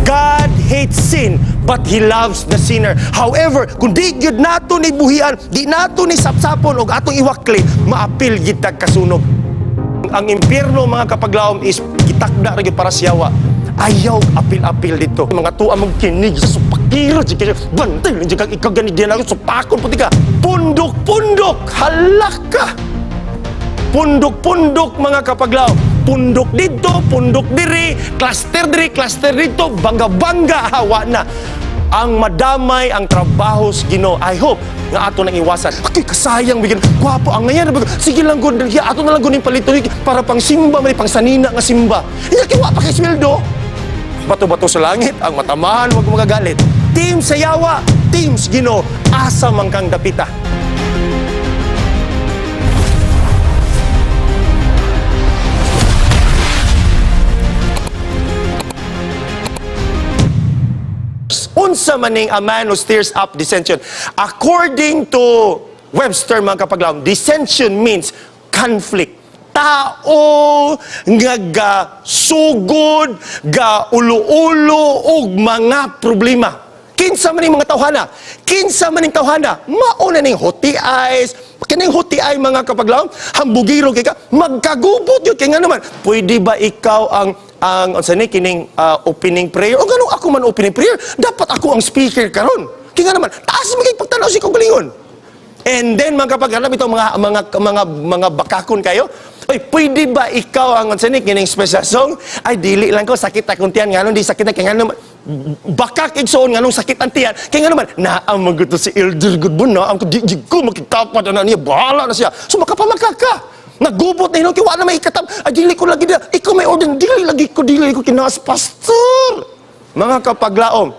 God hates sin, but He loves the sinner. However, kung di gyud nato ni buhian, di nato ni sapsapon og atong iwakli, maapil gid tag kasunog. Ang impyerno, mga kapaglaom, is gitakda ra gyud para sa yawa. Ayaw apil-apil dito. Mga tuwa mong kinig sa supakira, jud kayo. Bantay lang jud kang ikaw gani diyan ako supakon puti ka. Pundok-pundok, halak ka. Pundok-pundok, mga kapaglaom. Pundok dito, pundok diri, cluster diri, cluster dito, bangga-bangga, hawa na. Ang madamay ang trabaho sa Ginoo. I hope nga ato nang iwasan. Okay, kasayang bigyan. Gwapo ang ngayon. Sige lang gud, ato na lang gud palito para pang simba man, pang sanina nga simba. Iya kay wa pa kay sweldo. Bato-bato sa langit, ang matamahan, wag magagalit. Team sa yawa, team sa Ginoo, asa man kang dapita. Unsa maning a man who stirs up dissension? According to Webster, mga kapaglaom, dissension means conflict. Tao nga ga sugod, ga ulo-ulo og mga problema. Kinsa man ning mga tawhana? Kinsa man ning tawhana? Mao na ning haughty eyes. Kining haughty eye, mga kapaglaom, hambugiro kay ka, magkagubot yun kay nga naman. Pwede ba ikaw ang unsa ni kining opening prayer? O ganun ako man opening prayer, dapat ako ang speaker karon. Kay nga naman, taas mo kay pagtanaw si kaugalingon. And then mga kapaglaom, ito mga bakakon kayo. Oy, pwede ba ikaw ang unsa ni kining special song? Ay, dili lang ko, sakit akong tiyan, nganong di sakit na kay nganong bakak igsoon, nganong sakit ang tiyan kay ngano man naa man si Elder Goodbun na ang di, di ko makitapad ana niya, bahala na siya. So makapamakaka, nagubot na hinuon kay wa na may ikatab. Ay, dili ko lagi na ikaw may order, dili lagi ko, dili ko kinas pastor. Mga kapaglaom,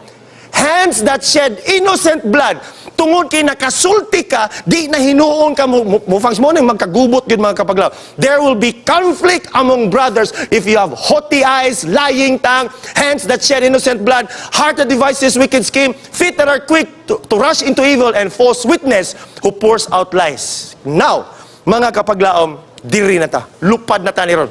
hands that shed innocent blood, tungod kay nakasulti ka, di na hinuon ka mo, mo nang magkagubot gyud, mga kapaglaom. There will be conflict among brothers if you have haughty eyes, lying tongue, hands that shed innocent blood, heart that devises wicked scheme, feet that are quick to rush into evil, and false witness who pours out lies. Now, mga kapaglaom, diri na ta. Lupad na ta ni ron.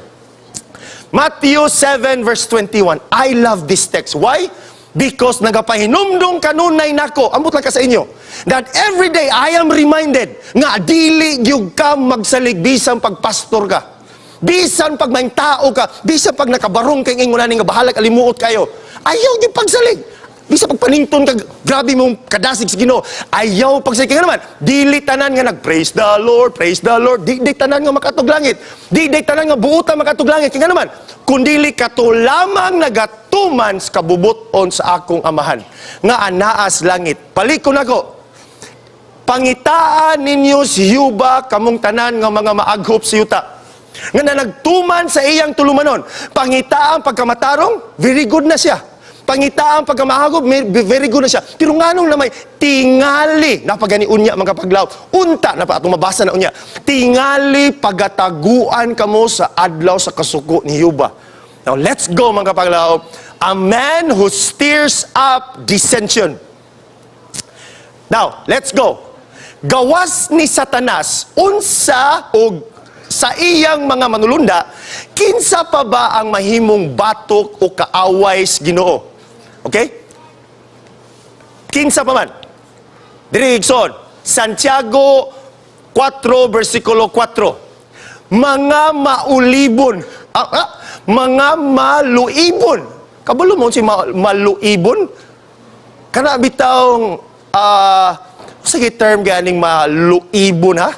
Matthew 7 verse 21. I love this text. Why? Because nagapahinumdong kanunay nako. Ambot lang ka sa inyo. That every day I am reminded nga dili gyud ka magsalig bisan pag pastor ka. Bisan pag may tao ka, bisan pag nakabarong kay ingon ani nga bahalag alimuot kayo. Ayaw gyud pagsalig. Bisan pag panington ka, grabe mong kadasig sa Ginoo. Ayaw pagsalig kay naman. Dili tanan nga nag praise the Lord, praise the Lord. Di, di tanan nga makatog langit. Di, di tanan nga buotan makatog langit. Kay naman, kundili kato lamang nagatuman sa kabubuton sa akong amahan nga anaa sa langit. Palikon ako. Pangitaan ninyo si Yuba kamong tanan nga mga maaghop sa yuta nga na nagtuman sa iyang tulumanon. Pangitaan pagkamatarong, very good na siya. Pangitaan pagkamahagob, very good na siya. Pero nganong namay tingali, napagani unya, mga paglaw. Unta, na pa atong mabasa na unya. Tingali pagataguan kamo sa adlaw sa kasuko ni Yuba. Now let's go, mga kapaglaw. A man who stirs up dissension. Now, let's go. Gawas ni Satanas, unsa og sa iyang mga manulunda, kinsa pa ba ang mahimong batok o kaaway sa Ginoo? Okay? Kinsa pa man? Diri igsoon, Santiago 4 versikulo 4. Mga maulibon, mga maluibon. Kabalo mo si maluibon? Kana bitawng sige term ganing maluibon, ha?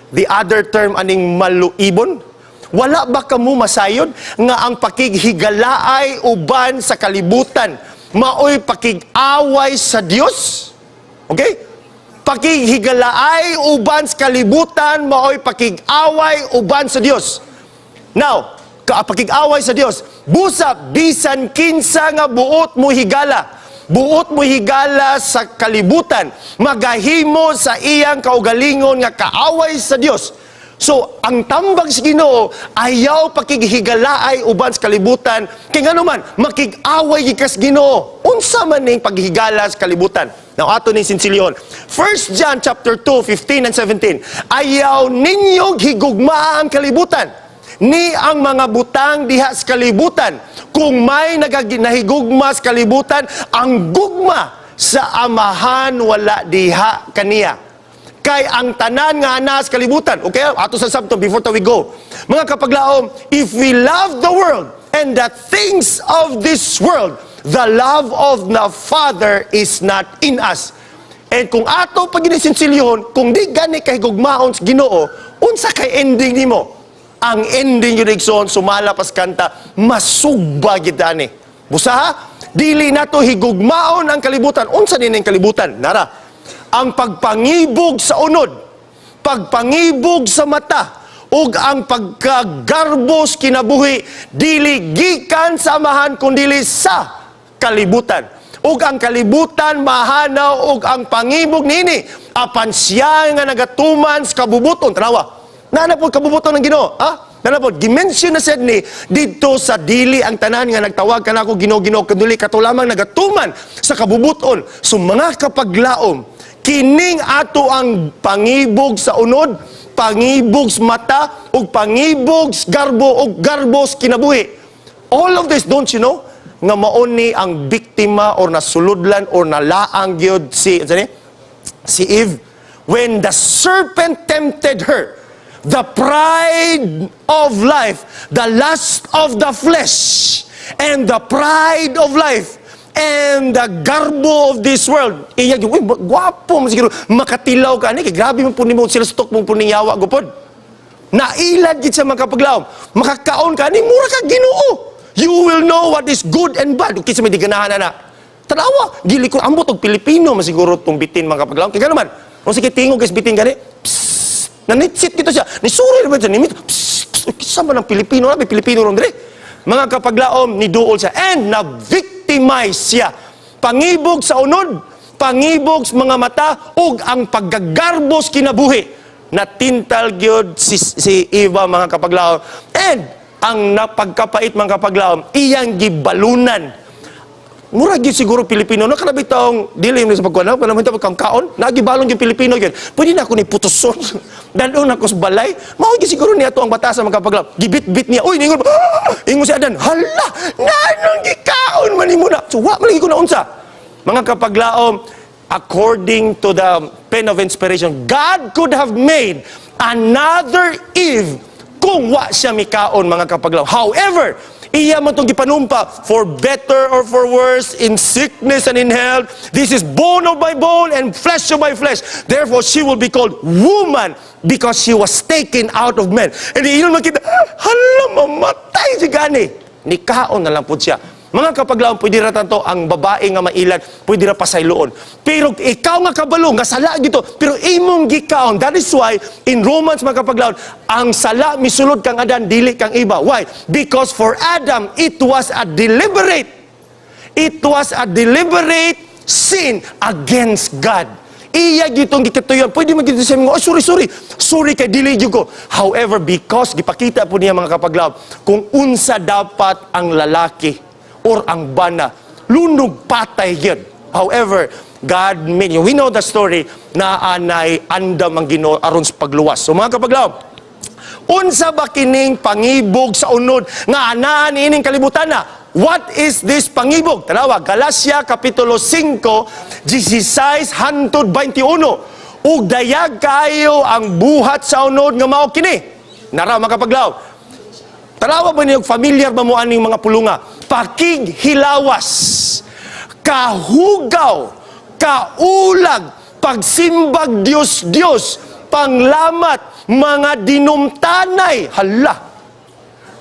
The other term aning maluibon? Wala ba kamo masayod nga ang pakighigalaay uban sa kalibutan maoy pakig-away sa Dios? Okay? Pakighigalaay uban sa kalibutan maoy pakig-away uban sa Dios. Now, pakig-away sa Dios. Busa bisan kinsa nga buot mo higala, buot mo higala sa kalibutan, magahimo sa iyang kaugalingon nga kaaway sa Dios. So, ang tambag sa Ginoo, ayaw pakighigalaay uban sa kalibutan, kay ngano man makig-away gid ka sa Ginoo. Unsa man ning paghigala sa kalibutan? Now, ato ning sinsilyon. 1 John chapter 2, 15 and 17. Ayaw ninyo higugmaa ang kalibutan. Ni ang mga butang diha sa kalibutan. Kung may nahigugma sa kalibutan, ang gugma sa Amahan wala diha kaniya. Kay ang tanan nga ana sa kalibutan. Okay, ato sa sabto before ta we go. Mga kapaglaom, if we love the world and the things of this world, the love of the Father is not in us. And kung ato pag ginisinsilyon, kung di gani kay gugmaon sa Ginoo, unsa kay ending nimo? Ang ending yun, igsoon, sumala pas kanta, masugba gid ani. Busa, dili nato higugmaon ang kalibutan. Unsa din ang kalibutan? Nara, ang pagpangibog sa unod, pagpangibog sa mata, ug ang pagkagarbos kinabuhi, dili gikan sa Amahan kundili sa kalibutan. Ug ang kalibutan mahanaw ug ang pangibog nini, apan siya nga nagatuman sa kabubuton. Tanawa. Naa po kabubuton ng Ginoo. Ah? Naa po, gimension na sad ni didto sa dili ang tanan nga nagtawag kanako "Ginoo, Ginoo," kundili kato lamang nagatuman sa kabubuton. So mga kapaglaom, kining ato ang pangibog sa unod, pangibog sa mata, ug pangibog sa garbo ug garbo sa kinabuhi. All of this, don't you know, nga mao ni ang biktima or nasuludlan or nalaang gyud si, ano ni? Si Eve, when the serpent tempted her, the pride of life, the lust of the flesh, and the pride of life, and the garbo of this world. Iya, uy, gwapo mo siguro, makatilaw ka, ani, kay grabe mo po nimo sila stok mong puning yawa, gupod. Nailad gid sa mga kapaglaom. Makakaon ka, ni mura ka Ginoo. You will know what is good and bad. Kinsa may di ganahan na na. Tanawa, gili ko ambot og Pilipino masiguro tong bitin, mga kapaglaom. Kay naman, kung sige tingog guys bitin gani, psst, nanitsit dito siya. Nisuri naman siya, nimit, psst, psst, kinsa man ang Pilipino na, may Pilipino ron dire. Mga kapaglaom, ni duol siya and na-victimize siya. Pangibog sa unod, pangibog sa mga mata, ug ang paggagarbos kinabuhi. Natintal gyud si Eva, mga kapaglaom. And ang napagkapait, mga kapaglaom, iyang gibalunan. Mura gyud siguro Pilipino no kana bitong dili mo sa pagkuan kana bitaw pagkaon kaon nagibalon gyud Pilipino gyud, pwede na ako ni putuson, dadon ako sa balay. Mao gyud siguro niya to ang batasan, mga kapaglaom. Gibit-bit niya, uy, ningon, ah! Ingon si Adan, "Hala, nanong gikaon man nimo na?" So wa man lagi ko na unsa. Mga kapaglaom, according to the pen of inspiration, God could have made another Eve kung wa siya mikaon, mga kapaglaom. However, iya man itong gipanumpa, for better or for worse, in sickness and in health, this is bone of my bone and flesh of my flesh. Therefore, she will be called woman because she was taken out of man. And iyon makita, hala, mamatay si gani. Nikaon na lang po siya. Mga kapaglaom, pwede ra tanto ang babae nga mailad, pwede ra pasayloon. Pero ikaw nga kabalo, nga sala gito, pero imong gikaon. That is why, in Romans, mga kapaglaom, ang sala misulod kang Adan, dili kang Eva. Why? Because for Adam, it was a deliberate sin against God. Iya gitong gikatuyon. Pwede man gito siya, "Oh, sorry, sorry. Sorry kay dili gyud ko." However, because gipakita po niya, mga kapaglaom, kung unsa dapat ang lalaki or ang bana, lunog patay gyud. However, God made, we know the story na anay andam ang Ginoo aron sa pagluwas. So mga kapaglaom, unsa ba kining pangibog sa unod nga anaan ining kalibutan na? What is this pangibog? Tanawa, Galacia Kapitulo 5, 16 hantod 21. Ug dayag kaayo ang buhat sa unod nga mao kini. Nara, mga kapaglaom. Tanawa ba niyo, familiar ba mo aning mga pulunga? Pakighilawas, kahugaw, kaulag, pagsimbag Diyos Diyos, panglamat, mga dinumtanay. Hala!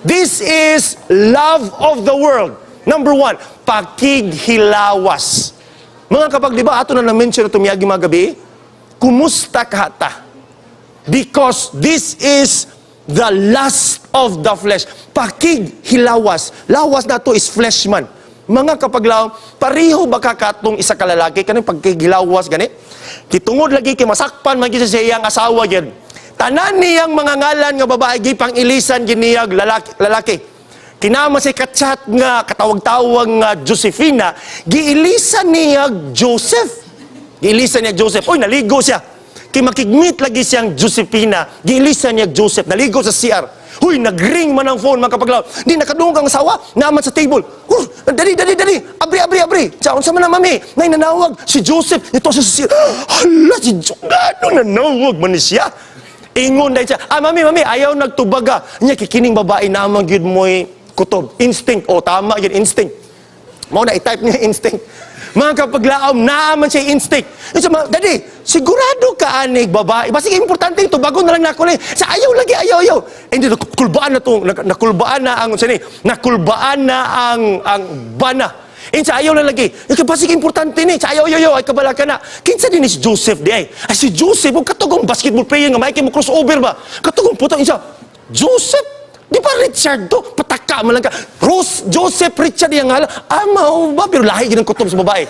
This is love of the world. Number one, pakighilawas. Mga kapag, di ba, ato na na-mention na tumiyagi mga gabi, kumusta ka ta? Because this is the lust of the flesh. Pakighilawas. Lawas na to is flesh man. Mga kapaglaom, pareho ba ka katong isa ka lalaki kaning pagkighilawas gani? Kitungod lagi kay masakpan man gyud sa iyang asawa gyud. Tanan niyang mga ngalan nga babae gipang ilisan gyud niya lalaki, lalaki. Kinama si kachat nga katawag-tawag nga Josefina, giilisan niya Joseph. Giilisan niya Joseph. Oy, naligo siya. Kay makigmeet lagi siyang Josefina, giilisan niya Joseph, naligo sa CR. Huy, nagring man ang phone, mga kapaglaom. Di nakadungog ang asawa, naa man sa table. Dali, dali, dali. Abri, abri, abri. Sa unsa man na, mami? Nay nanawag si Joseph. Ito sa si Hala, si Joseph. Gano nanawag man ni siya? Ingon dahil siya, "Ah, mami, mami, ayaw nagtubaga." Nya kikining babae naman gyud mo'y kutob. Instinct. O, tama gyud, instinct. Mao na i-type niya instinct. Mga kapaglaom, naa man siya instinct. Yung sa mga, "Daddy, sigurado ka anig babae. Basta importante ito, bago na lang nako ni. Sa ayaw lagi, ayaw, ayaw." And then, kulbaan na to, nakulbaan na ang, sani, nakulbaan na ang bana. And sa ayaw na lagi. Yung basta importante ni, sa ayaw, ayaw, ayaw, ay kabala ka na. Kinsa din ni si Joseph di ay? Ay si Joseph, kung katugong basketball player nga, may mo crossover ba? Katugong putang isa, Joseph, di ba Richard to? Pataka man lang ka. Rose, Joseph Richard yung ngalan. Ah, mao ba? Pero lahi gid ang kutob sa babae.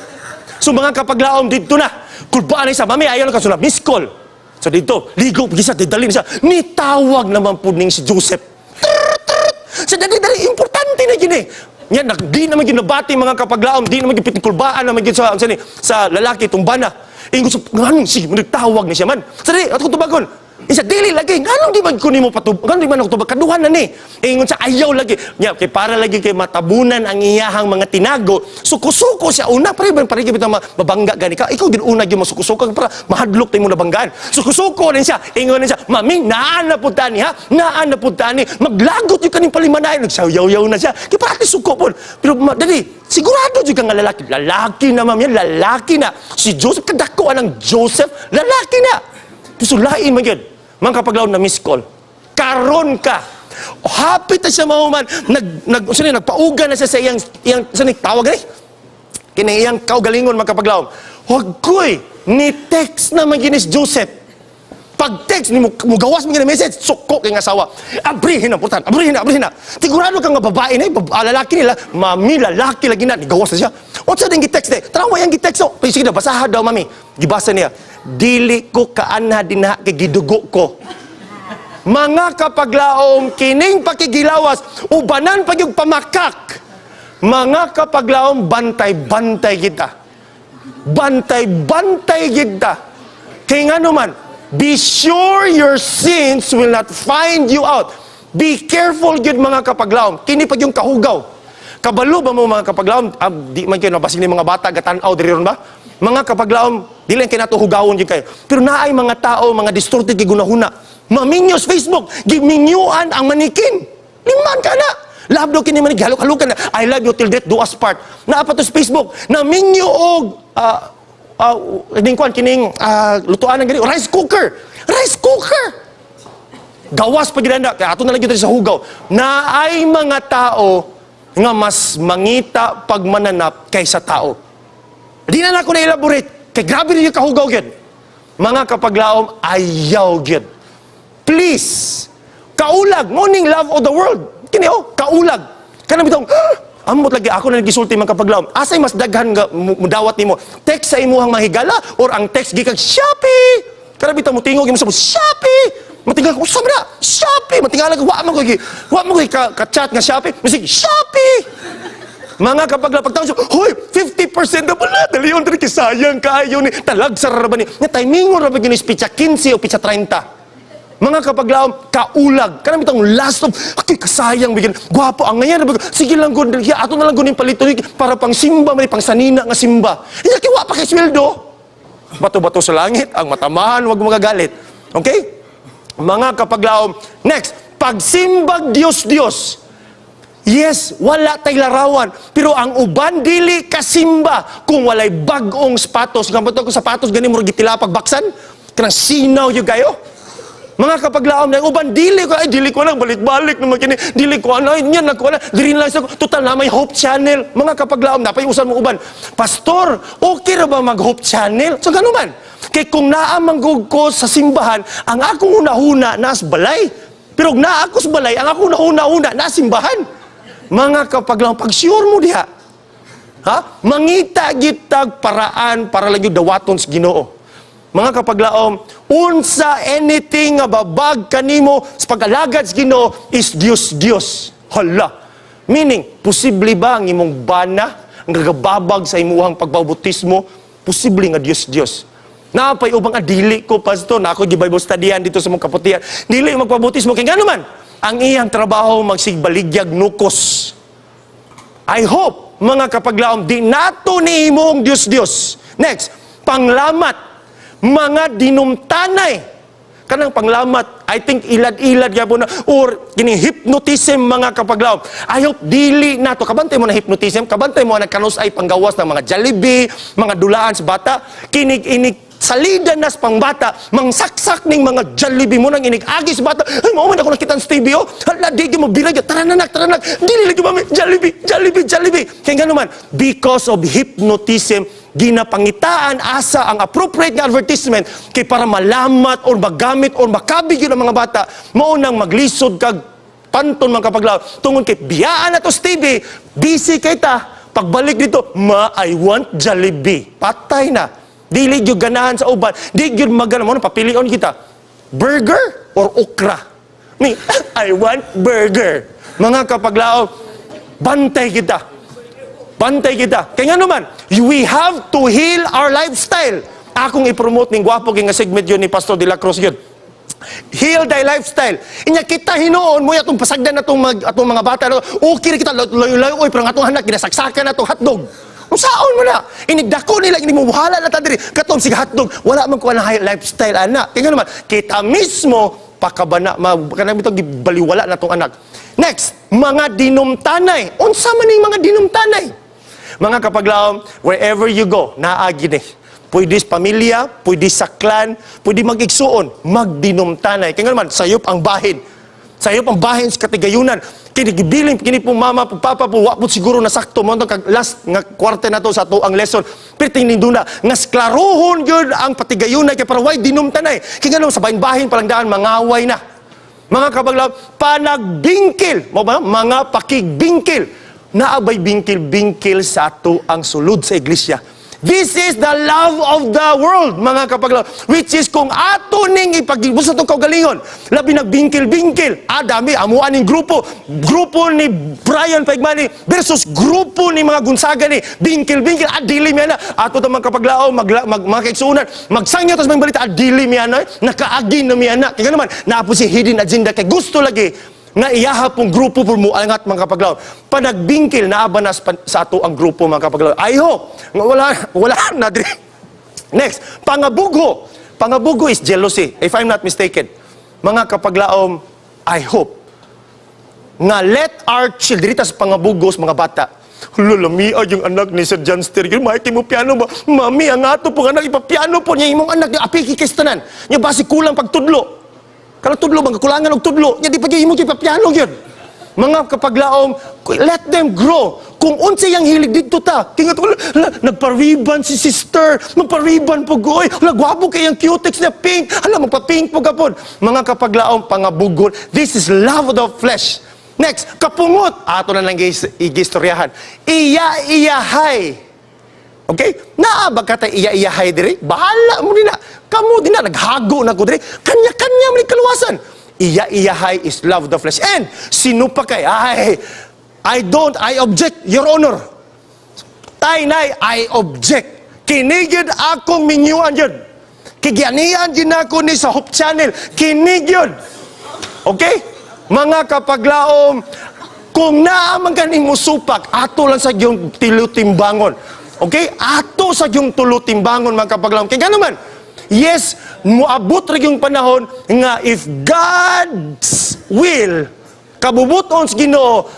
So mga kapaglaom, dito na. Kulbaan na isa. "Mami, ayaw lang ka." So na, miss call. So dito, ligo, pag isa, didalin siya. Nitawag naman po ning si Joseph. Trrrt, trrrt. Sa dali, dali, importante na gini. Yan, di naman ginabati, mga kapaglaom, di naman gipitin kulbaan naman gid sa lalaki itong bana. Ingon sa, nganong sige, nagtawag ni siya man. Sa dali, at kung tubagon, isa dili lagi, nganong di man ko nimo patub, nganong di man ako tubag, kaduhan na ni. Ingon sa ayaw lagi. Nya kay para lagi kay matabunan ang iyahang mga tinago. Suko-suko siya una pare pare kita mabangga gani ka. Ikaw gid una gyud masuko-suko para mahadlok tay mo nabanggaan. Suko-suko rin siya. Ingon rin siya, "Mami, naa na pud tani ha. Naa na pud tani. Maglagot yung kaning palimanay." Nagsayaw-yaw na siya. Kay para suko pod. Pero dali, sigurado jud ka nga lalaki. Lalaki na, ma'am, yan, lalaki na. Si Joseph, kadako ang Joseph, lalaki na. Pero lain man yun. Mga kapaglaom, na miss call. Karon ka. Hapit na siya mahuman. Nag, unsa ni, nagpauga na siya sa iyang sa ni, tawag ni? Kini iyang kaugalingon, mga kapaglaom. Wag ko'y, ni text na man ginis Joseph. Pag text ni mo, mugawas mo gini message, suko kay nga asawa. "Abrihin na, portan, abrihin na, abrihin na. Sigurado ka nga babae na, lalaki nila, mami, lalaki lagi na," Nigawas na siya. Unsa din gi-text de? Tara yang gi-text oh. Sige na, basaha daw, mami. Gibasa niya. "Dili ko kaanha dinha kay gidugo ko." Mga kapaglaom, kining pakigilawas, ubanan pag yung pamakak. Mga kapaglaom, bantay-bantay kita. Bantay-bantay kita. Kaya nga naman, be sure your sins will not find you out. Be careful gyud, mga kapaglaom. Kini pag yung kahugaw. Kabalo ba mo, mga kapaglaom? Ah, di man kayo nabasing ni mga bata gatan-aw diri ron ba? Mga kapaglaom, di lang kay nato hugawon gyud kayo. Pero naay mga tao, mga distorted kay gunahuna. Maminyo sa Facebook, giminyuan ang manikin. Liman ka na. Love daw kini manig halok-halokan na. I love you till death do us part. Naa pa to sa Facebook. Naminyo og kining kwan kining lutuan ng gani rice cooker. Rice cooker. Gawas pa gid na kaya ato na lang gyud sa hugaw. Naay mga tao nga mas mangita pagmananap kaysa tao. Di na nako na-elaborate. Kay grabe rin yung kahugaw gyud. Mga kapaglaom, ayaw gyud. Please, kaulag, morning love of the world. Kini oh, kaulag. Kanang bitong, ambot lagi ako na nagisulti, mga kapaglaom. Asay mas daghan nga mudawat nimo? Text sa imuhang mahigala or ang text gikan Shopee? Kanang bitong mutingog imo sa Shopee. Matingal ko, usa man na, Shopee. Matingala ko, wa man ko ka chat nga Shopee. Misig, Shopee! Mga kapag pagtaon siya, "Hoy, 50% na pala, dali yun, dali, sayang kaayo ni, talag sa raraban ni." Nga timingon ra ba ginis pitsa 15 o pitsa 30. Mga kapaglaom, kaulag. Kanang bitong last of, okay, kasayang, bigyan, gwapo, ang ngayon, sige lang, gud, ato na lang gunin palito, para pang simba, man, pang sanina nga simba. Hindi, kiwa pa kay sweldo. Bato-bato sa langit, ang matamahan, wag magagalit. Okay? Mga kapaglaom, next, pagsimbag Diyos Diyos. Yes, wala tay larawan. Pero ang uban dili kasimba kung walay bag-ong sapatos. Nga ba ko sapatos gani mo gitilapag baksan? Kanang sinaw yung kayo. Mga kapaglaom na uban dili ko ay dili ko lang balik-balik naman kini, dili ko ano yan nako na diri lang sa total na may Hope Channel. Mga kapaglaom, napay usan mo uban, "Pastor, okay ra ba mag Hope Channel?" So gano man kay kung naa man gud ko sa simbahan, ang akong hunahuna nas balay, pero kung naa ako sa balay, ang akong hunahuna na simbahan. Mga kapaglaom, pag sure mo diha ha, mangita gitag paraan para lang yung dawaton sa Ginoo. Mga kapaglaom, unsa anything nga babag kanimo sa pag-alagad sa Ginoo is Dios Dios. Hala. Meaning, posible ba ang imong bana ang gagababag sa imuhang pagbautismo? Posible nga Dios Dios. Napay ubang, "Ah, dili ko, pastor, na ako gi Bible studyan dito sa mong kaputian. Dili magpabautismo kay ngano man." Ang iyang trabaho, magsigbaligyag nukos. I hope, mga kapaglaom, di nato ni imong Diyos-Diyos. Next, panglamat, mga dinumtanay. Kanang panglamat, I think ilad-ilad gyapon na, or kini hypnotism, mga kapaglaom. I hope dili nato. Kabantay mo na hypnotism, kabantay mo na kanus ay panggawas ng mga Jollibee, mga dulaan sa bata, kinig inig salida nas pangbata, mangsaksak ning mga Jollibee mo nang inig agi sa bata. "Ay, mao man ako nakita sa TV, oh. Hala, di gyud mo birag. Tara na, nak, tara na." Dili lagi, "Mami, Jollibee, Jollibee, Jollibee." Kaya nga naman, because of hypnotism, ginapangitaan asa ang appropriate nga advertisement kay para malamat or magamit or makabig yun ang mga bata. Mao nang maglisod kag panton, mga kapaglaom, tungod kay biyaan na to sa TV, busy kay ta. Pagbalik dito, "Ma, I want Jollibee." Patay na. Dili gyud ganahan sa uban, di gyud magana mo. Papilion kita, burger or okra? Me, "I want burger." Mga kapaglaom, bantay kita. Bantay kita. Kaya nga naman, we have to heal our lifestyle. Akong i-promote ning gwapo nga segment yun ni Pastor De La Cruz yun. Heal thy lifestyle. Inya kita hinuon mo atong pasagdan atong mag, atong mga bata. Okay ra kita layo-layo oy, pero ang atong anak ginasaksakan atong hotdog. Unsaon mo na? Inigdako nila ini mo wala na ta diri. Katong sige hotdog, wala man ko na lifestyle ana. Kaya nga naman, kita mismo pakabana ma kanang bitong gibaliwala na tong anak. Next, mga dinumtanay. Unsa man ning mga dinumtanay? Mga kapaglaom, wherever you go, naa gini. Pwede sa pamilya, pwede sa clan, pwede mag-igsuon, magdinumtanay. Kaya nga naman, sayop ang bahin. Sayop ang bahin sa katigayunan. Kini gibilin kini po mama po papa po wa po siguro na sakto mo kag last nga kwarte na to sa ato ang lesson. Pero tingin na nga klarohon gyud ang patigayunay kay para way dinumtanay. Kaya nga naman, sa bahin-bahin palang daan mangaway na. Mga kapaglaom, panagbingkil, mo ba? Mga pakigbingkil. Naabay bingkil-bingkil sa ato ang sulod sa iglesia. This is the love of the world, mga kapaglaom. Which is kung ato ning ipagibus sa itong kaugalingon, labi nagbingkil-bingkil, ah, dami, amuan ning grupo, grupo ni Brian Paigmani versus grupo ni mga Gonzaga ni, bingkil-bingkil, ah, dili miya na. Ato ta mga kapaglaom, mga kaigsuonan, magsangyo tas mga balita, ah, dili miya na, nakaagi na miya na. Kaya naman, naa po si hidden agenda kay gusto lagi nga iyaha pong grupo po mo angat, mga kapaglaom. Panagbingkil naa ba na sa ato ang grupo, mga kapaglaom? I hope nga wala wala na diri. Next, pangabugho. Pangabugho is jealousy, if I'm not mistaken. Mga kapaglaom, I hope nga let our children, diri ta sa pangabugos mga bata. "Hala, lamia yung anak ni Sir John Steer. Yun, makiki mo piano ba? Mami, ang ato po anak, ipapiano po niya imong anak. Apiki kay tanan. Nya basi kulang pagtudlo. Kanang tudlo, mga kulangan og tudlo. Nya di pa gyud imo ipapiano gyud." Mga kapaglaom, let them grow. Kung unsay yang hilig dito ta. Kingat wala, hala, nagpa-ribbon si sister, magpa-ribbon po goy. Hala, gwapo kay ang cutex niya pink. Hala, magpa-pink po gapon. Mga kapaglaom, pangabugol. This is love of the flesh. Next, kapungot. Ato na lang igistoryahan. Iya-iyahay. Okay? Naa ba ka iya-iyahay diri? Bahala mo din na. Kamo din na, naghago na ko diri. Kanya-kanya mo ni kaluwasan. Iya-iyahay is love of the flesh. And sino pa kay? Ay, I don't, I object, Your Honor. Tay, nay, I object. Kinigid akong minyuan yun. Kigyanian yun ako ni sa Hope Channel. Kinigid. Okay? Mga kapaglaom, kung naa man ganing musupak, ato lang sa iyong tilutimbangon. Okay? Ato sa iyong tulutimbangon, mga kapaglaom. Kaya naman, yes, muabot ra yung panahon nga if God's will, kabubuton sa Ginoo,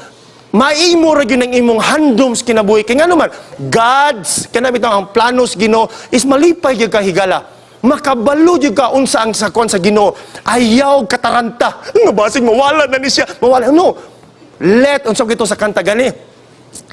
maimo ra gyud ang imong handom sa kinabuhi. Kaya nga naman, God's kana bitaw ang plano sa Ginoo is malipay gyud ka higala. Makabalo gyud ka unsa ang sakon sa Ginoo. Ayaw kataranta. Nga basig mawala na ni siya. Mawala. No. Let unsa gito sa kanta gani.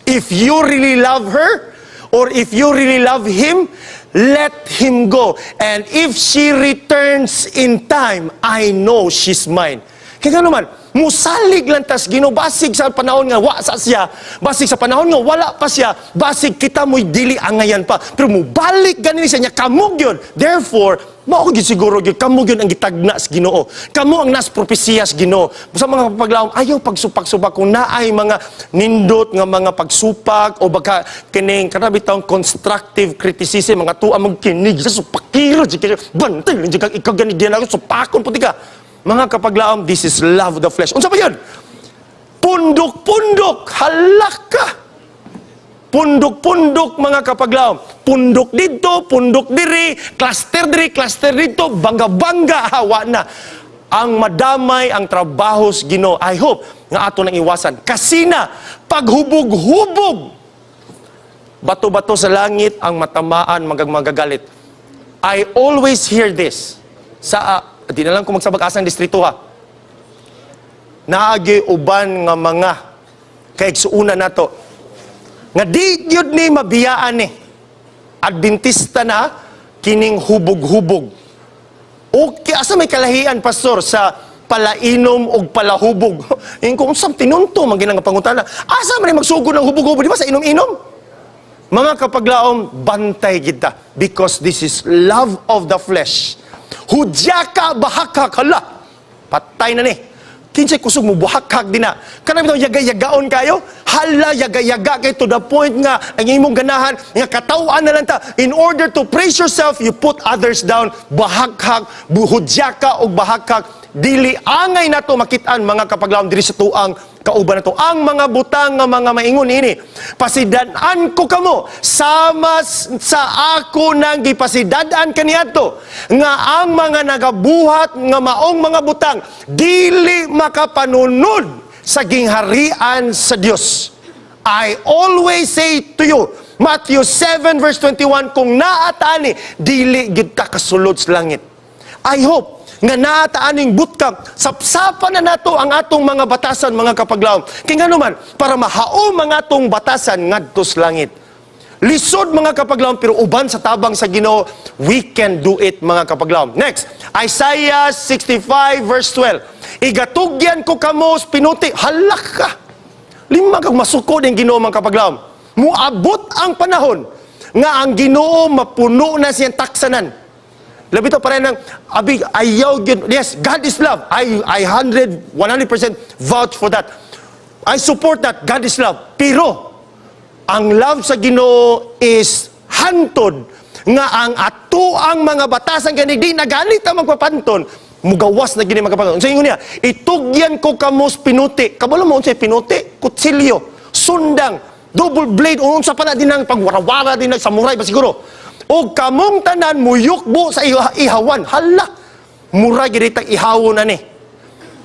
If you really love her or if you really love him, let him go. And if she returns in time, I know she's mine. Kaya nga naman, musalig lang tas Ginoo basig sa panahon nga wa sa siya, basig sa panahon nga wala pa siya, basig kita mo'y dili angayan pa. Pero mubalik ganin siya niya kamog yun. Therefore, mao gyud siguro gyud kamo gyud ang gitagna sa Ginoo. Kamo ang nas propesiya sa Ginoo. Sa mga paglaom, ayaw pagsupak-supak kung naay mga nindot nga mga pagsupak o baka kining kana bitawng constructive criticism, mga tuwa magkinig sa supakira jud kayo. Bantay lang jud kag ikaw gani diyan ako supakon puti ka. Mga kapaglaom, this is love of the flesh. Unsa pa yun? Pundok-pundok, halaka. Pundok-pundok, mga kapaglaom. Pundok dito, pundok diri, cluster diri, cluster dito, bangga-bangga, hawa na. Ang madamay ang trabaho sa Ginoo. I hope nga ato nang iwasan. Kasina, paghubog-hubog, bato-bato sa langit ang matamaan magagalit. I always hear this. Sa, di na lang ko magsabag asang distrito ha. Naagi uban nga mga kaigsuuna nato nga di gyud ni mabiyaan ni Adventista na kining hubog-hubog. Okay, asa may kalahian, pastor, sa palainom og palahubog? Ingko kung sa tinunto man ginang pangutana. Asa man ni magsugod ng hubog-hubog, di ba sa inom-inom? Mga kapaglaom, bantay kita because this is love of the flesh. Hudyaka bahakhak, hala. Patay na ni. Kinsay kusog mo buhakhak din na. Kanang bitaw yaga-yagaon kayo? Hala, yaga-yaga kay to the point nga ang imong ganahan nga kataw-an na lang ta. In order to praise yourself, you put others down. Bahakhak, hudyaka og bahakhak. Dili angay nato makitaan, mga kapaglaom, diri sa tuang kauban nato. Ang mga butang nga mga maingon ini. Pasidan-an ko kamo sama sa ako nang gipasidad-an kaniadto nga ang mga nagabuhat nga maong mga butang dili makapanunod sa gingharian sa Dios. I always say to you, Matthew 7 verse 21, kung naa ta ani, dili gid ta kasulod sa langit. I hope nga naa ta aning bootcamp, sapsapan na nato ang atong mga batasan, mga kapaglaom. Kay ngano man, para mahaom ang atong batasan ngadto sa langit. Lisod, mga kapaglaom, pero uban sa tabang sa Ginoo, we can do it, mga kapaglaom. Next, Isaiah 65 verse 12. Igatugyan ko kamo sa pinuti. Halak ka. Lima kag masukod ang Ginoo, mga kapaglaom. Muabot ang panahon nga ang Ginoo mapuno na siyang taksanan. Labi to pare ng abi ayaw gyud. Yes, God is love. I 100 100% vouch for that. I support that God is love. Pero ang love sa Ginoo is hantod nga ang ato ang mga batasan gani di na ganit ang magpapanton, mugawas na gini mga kapanton. Sa ingon niya, itugyan ko kamo sa pinuti. Kabalo mo unsay pinuti? Kutsilyo, sundang, double blade, unsa pa na din ang pagwarawara din ng samurai ba siguro. O kamong tanan muyukbo sa ihawan. Hala, mura gid tag ihawon ani.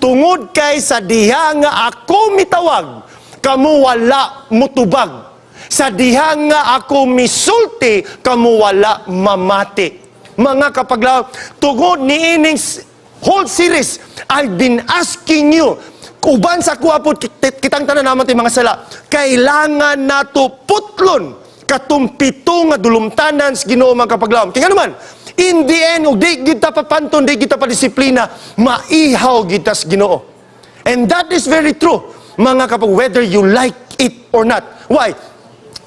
Tungod kay sa diha nga ako mitawag, kamo wala mutubag. Sa diha nga ako misulti, kamo wala mamati. Mga kapaglaom, tungod ni ining whole series, I've been asking you, uban sa kuha po, kitang tanan naman tayo mga sala, kailangan nato putlon katong pito nga dulumtanan sa Ginoo, mga kapaglaom. Kaya naman, in the end, ug di kita papanton, di kita pa disiplina, maihaw kita sa Ginoo. And that is very true, mga kapag, whether you like it or not. Why?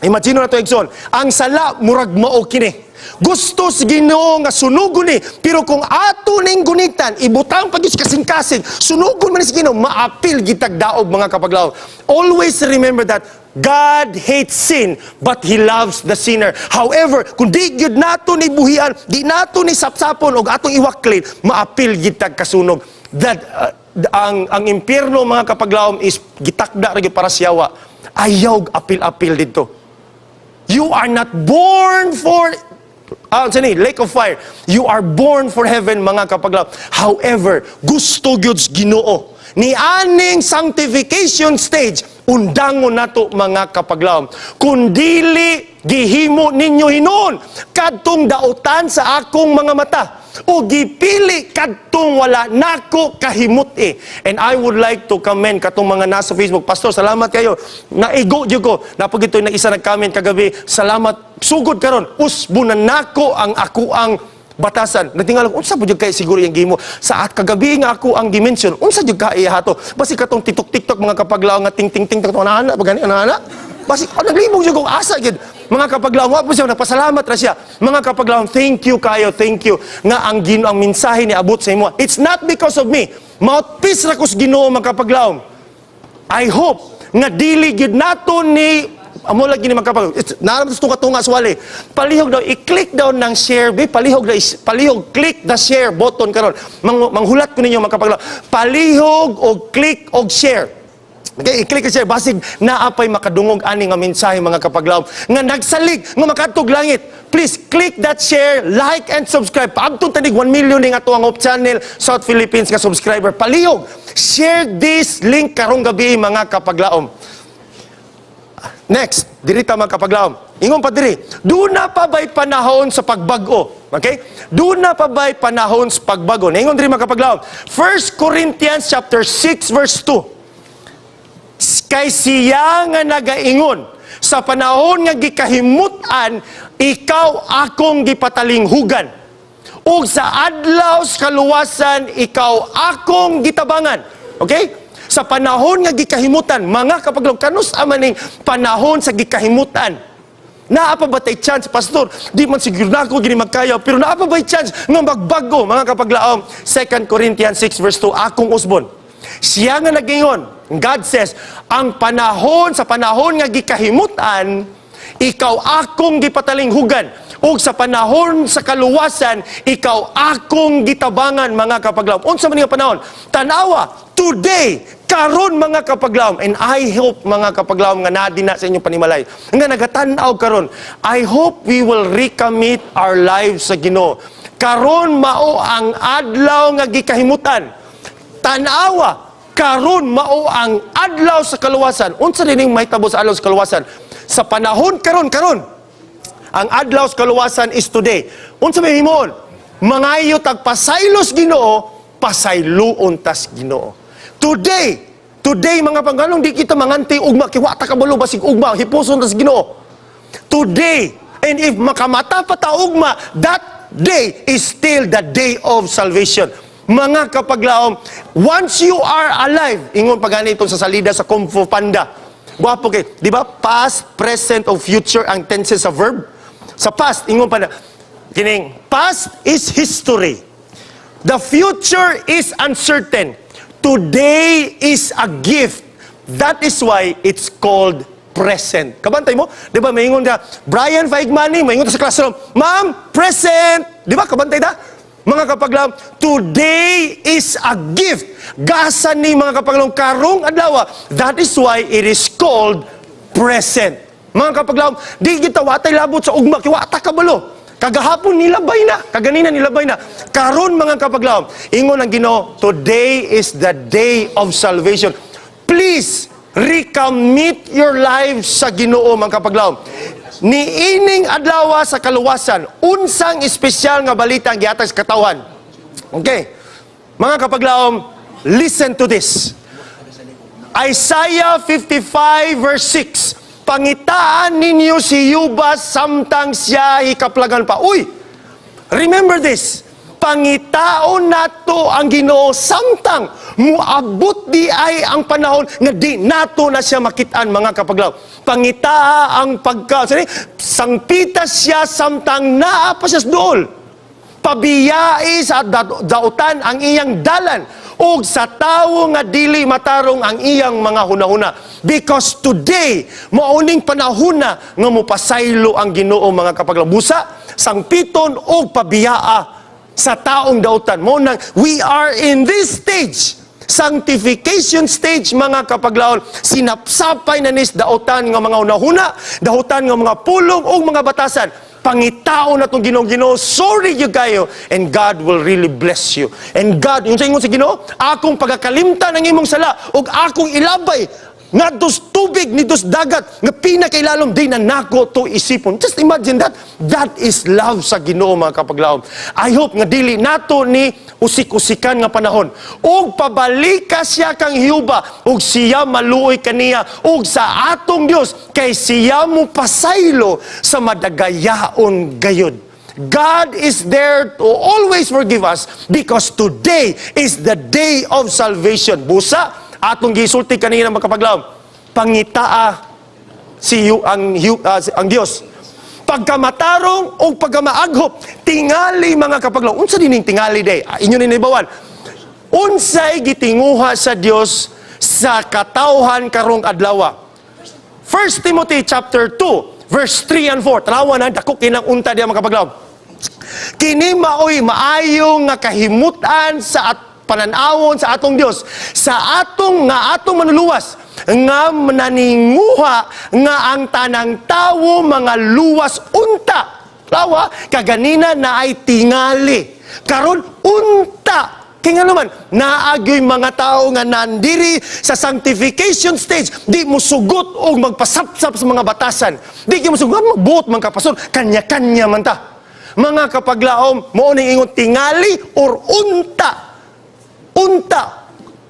Imagine na to, Exxon, ang sala murag mao kini. Gusto sa Ginoo nga sunugon ni, pero kung ato ning gunitan, ibutang pa gyud sa kasing-kasing, sunugon man ni sa Ginoo, maapil gitag daog, mga kapaglaom. Always remember that God hates sin, but He loves the sinner. However, kung di gyud nato ni buhian, di nato ni sapsapon og atong iwaklin, maapil gitag kasunog. That ang impyerno, mga kapaglaom, is gitakda ra gyud para sa yawa. Ayaw apil-apil dito. You are not born for sani, lake of fire. You are born for heaven, mga kapaglaom. However, gusto gyud sa Ginoo. Ni aning sanctification stage, undangon nato, mga kapaglaom. Kung dili gihimo ninyo hinuon kadtong dautan sa akong mga mata o gipili kadtong wala nako kahimut-i. And I would like to comment katong mga nasa Facebook. Pastor, salamat kayo. Naigo jud ko. Napagitoy na isa nag-comment kagabi. Salamat. Sugod karon usbo na nako ang ako ang batasan. Natingala, unsa po jud kay siguro yung gimo sa at kagabi nga ako ang dimension. Unsa jud ka iya hato? Basi katong TikTok TikTok, mga kapaglaom, nga ting ting ting katong ana ba gani ana. Basi oh, naglibog jud kong asa gid. Mga kapaglaom, wa po siya nagpasalamat ra siya. Mga kapaglaom, thank you kayo, thank you nga ang Ginoo ang mensahe ni abot sa imo. It's not because of me. Mouthpiece ra ko sa Ginoo, mga kapaglaom. I hope nga dili gyud nato ni Amo lagi ni magkapag naa sa tunga-tunga sa wali. Palihog daw i-click daw ng share be, palihog daw palihog click the share button karon. Manghulat ko ninyo, mga kapaglaom. Palihog og click og share. Okay, i-click share basig naa pay makadungog ani nga mensahe, mga kapaglaom, nga nagsalig nga makadtog langit. Please click that share, like and subscribe. Paabton tanig 1 million ning ato ang Hope Channel South Philippines nga subscriber. Palihog share this link karong gabi, mga kapaglaom. Next, diri ta, mga kapaglaom. Ingon pa diri, duna pa ba'y panahon sa pagbag-o? Okay? Duna pa ba'y panahon sa pagbago? Ingon diri, mga kapaglaom. 1 Corinthians chapter 6 verse 2. Kay siya nga nagaingon, "Sa panahon nga gikahimutan, ikaw akong gipatalinghugan. Ug sa adlaw sa kaluwasan, ikaw akong gitabangan." Okay? Sa panahon nga gikahimutan, mga kapaglaom, kanus-a maning panahon sa gikahimutan? Naa pa ba tay chance, Pastor? Di man siguro na ako gini magkaya, pero naa pa ba'y chance nga magbago, mga kapaglaom? 2 Corinthians 6 verse 2, akong usbon. Siya nga nagingon, God says, ang panahon, sa panahon nga gikahimutan, ikaw akong gipatalinghugan. Ug sa panahon sa kaluwasan, ikaw akong gitabangan, mga kapaglaom. Unsa man nga panahon? Tanawa, today, karon, mga kapaglaom. And I hope, mga kapaglaom, nga naa dinha sa inyong panimalay, nga nagatan-aw karon, I hope we will recommit our lives sa Ginoo. Karon mao ang adlaw nga gikahimutan. Tanawa, karon mao ang adlaw sa kaluwasan. Unsa dining mahitabo sa adlaw sa kaluwasan? Sa panahon karon karon, ang adlaw sa kaluwasan is today. Unsa may himuon? Mangayo tag pasaylos Ginoo, pasayloon tas Ginoo. Today, today, mga pangganong di kita manganti ugma kay wa ta kabalo, basig ugma hipuson tas Ginoo. Today, and if makamata pa ta ugma, that day is still the day of salvation. Mga kapaglaom, once you are alive, ingon pa ganito sa salida sa Kung Fu Panda. Gwapo kay, di ba? Past, present, o future ang tenses sa verb. Sa past, ingon pa na, kining, "Past is history. The future is uncertain. Today is a gift. That is why it's called present." Kabantay mo? Di ba, may ingon ka, "Brian Faigmani," may ingon ka sa classroom, "Ma'am, present!" Di ba, kabantay ta? Mga kapaglaom, today is a gift. Gasa ni, mga kapaglaom, karong adlaw. That is why it is called present. Mga kapaglaom, di kita watay labot sa ugma, kay wa ta kabalo. Kagahapon nilabay na, kaganina nilabay na. Karon, mga kapaglaom, ingon ang Ginoo, today is the day of salvation. Please recommit your lives sa Ginoo, mga kapaglaom. Niining adlaw sa kaluwasan, unsang espesyal nga balita ang gihatag sa katawhan? Okay. Mga kapaglaom, listen to this. Isaiah 55 verse 6. "Pangitaan ninyo si Yuba samtang siya hikaplagan pa." Uy! Remember this. Pangitaon nato ang Ginoo samtang muabot di ay ang panahon nga di nato na siya makitaan, mga kapaglaom. Pangitaa ang pagka sorry, sangpita siya samtang naa pa siya sa duol. Pabiyai sa dautan ang iyang dalan ug sa tawo nga dili matarong ang iyang mga hunahuna, because today mauning panahona nga mopasaylo ang Ginoo, mga kapaglaom. Busa sangpiton ug pabiyaa sa taong dautan mo nang we are in this stage, sanctification stage, mga kapaglaom. Sinapsapay na nis dautan nga mga hunahuna, dautan nga mga pulong ug mga batasan. Pangitaon na itong Ginoo. Ginoo, sorry you kayo, and God will really bless you. And God, yung sa ingon sa Ginoo, "Akong pagkakalimtan ang imong sala ug akong ilabay ngadto sa tubig ni dos dagat nga pinakailalom, di na nako to isipon." Just imagine that. That is love sa Ginoo, mga kapaglaom. I hope nga dili nato ni usik-usikan nga panahon. Ug pabalika siya kang Hiuba ug siya maluoy kaniya ug sa atong Dios, kay siya mo pasaylo sa madagayaon gayud. God is there to always forgive us because today is the day of salvation. Busa, atong gisulti kanina, mga kapaglaom, pangitaa si yu, ang, yu- ah, si- ang Dios. Pagkamatarong o pagkamaaghop, tingali, mga kapaglaom. Unsa dining tingali day? Inyo ni naibawan. Unsay gitinguha sa Dios sa katawhan karong adlaw? 1 Timothy chapter 2, verse 3 and 4. Tanawa na, dako kinang "unta" diya, mga kapaglaom. Kini maoy maayo nga kahimutan sa at pananawon sa atong Dios, sa atong nga atong manuluwas, nga naninguha nga ang tanang tawo mga luwas unta. Lawa kaganina na ay "tingali", karon "unta". Kay nga naman, naagyoy mga tao nga nandiri sa sanctification stage, di mo sugot og magpasapsap sa mga batasan. Di mo sugot, magbuot man ka, pastor, kanya-kanya man ta. Mga kapaglaom, mao ning ingon "tingali" or "unta". Unta.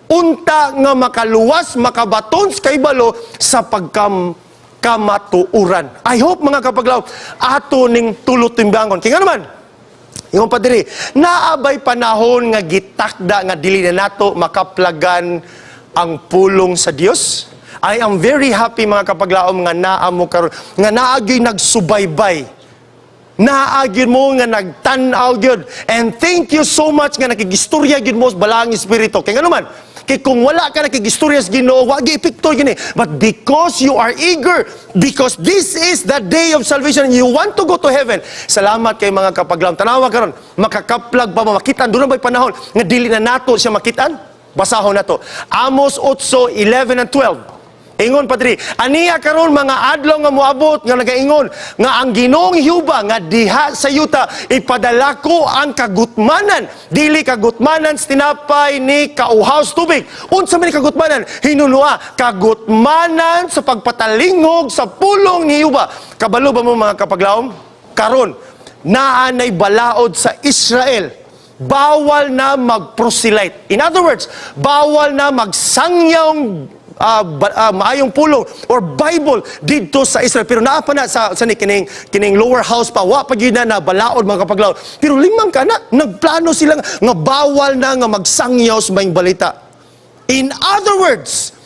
Unta nga makaluwas, makabaton sa kaibalo sa pagkam kamatuuran. I hope, mga kapaglaom, ato ning tulot timbangon. Kaya nga naman, ingon pa diri, naabay panahon nga gitakda nga dili na nato makaplagan ang pulong sa Dios? I am very happy, mga kapaglaom, nga naa mo karon, nga naagyoy nagsubaybay. Naa gyud mo nga nagtan-aw gyud. And thank you so much nga nakigistorya gyud mo sa Balaang Espiritu. Kay ngano man, kay kung wala ka nakigistorya sa Ginoo, wa gyud epekto gini. But because you are eager, because this is the day of salvation and you want to go to heaven. Salamat kay, mga kapaglaom. Tanawa karon, makakaplag pa mo, makitaan doon na ba'y panahon nga dili na nato siya makitaan? Basahon nato. Amos 8, 11 and 12. Ingon pa diri, aniya karon mga adlaw nga moabot nga nagaingon nga ang Ginoong Jehova nga diha sa yuta, ipadala ko ang kagutmanan, dili kagutmanan sa tinapay ni kauhaw sa tubig. Unsa man ni kagutmanan? Hinunua, kagutmanan sa pagpatalingog sa pulong ni Jehova. Kabalo ba mo, mga kapaglaom? Karon naa nay balaod sa Israel, bawal na mag-proselyte. In other words, bawal na magsangyang maayong pulong or Bible didto sa Israel. Pero naa pa na sa ni kining lower house pa, wa pa gyud na na balaod, mga kapaglaom. Pero limang kana nagplano sila nga bawal na nga magsangyaw sa maayong balita. In other words,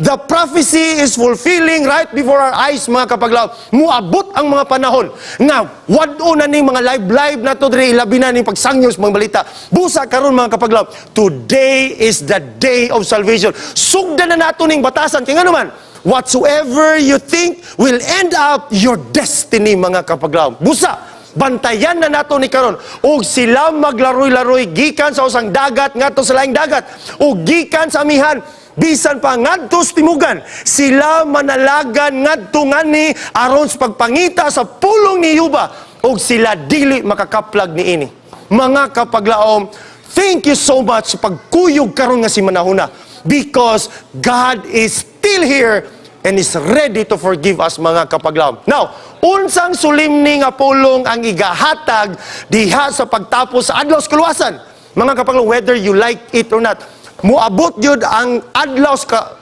the prophecy is fulfilling right before our eyes, mga kapaglaom. Muabot ang mga panahon nga wad-o na ning mga live-live na to diri, ilabi na ning pagsangyaw sa mga balita. Busa karon, mga kapaglaom, today is the day of salvation. Sugdan na nato ning batasan. Kay ngano man, whatsoever you think will end up your destiny, mga kapaglaom. Busa, bantayan na nato ni karon. Ug sila maglaroy-laroy gikan sa usang dagat ngadto sa laing dagat ug gikan sa amihan bisan pa ngadto sa timugan, sila manalagan ngadto ngani aron sa pagpangita sa pulong ni Jehova, ug sila dili makakaplag niini. Mga kapaglaom, thank you so much sa pagkuyog karon nga simanahuna, because God is still here and is ready to forgive us, mga kapaglaom. Now, unsang solemne nga pulong ang igahatag diha sa pagtapos sa adlaw sa kaluwasan? Mga kapaglaom, whether you like it or not, muabot yun ang adlaw sa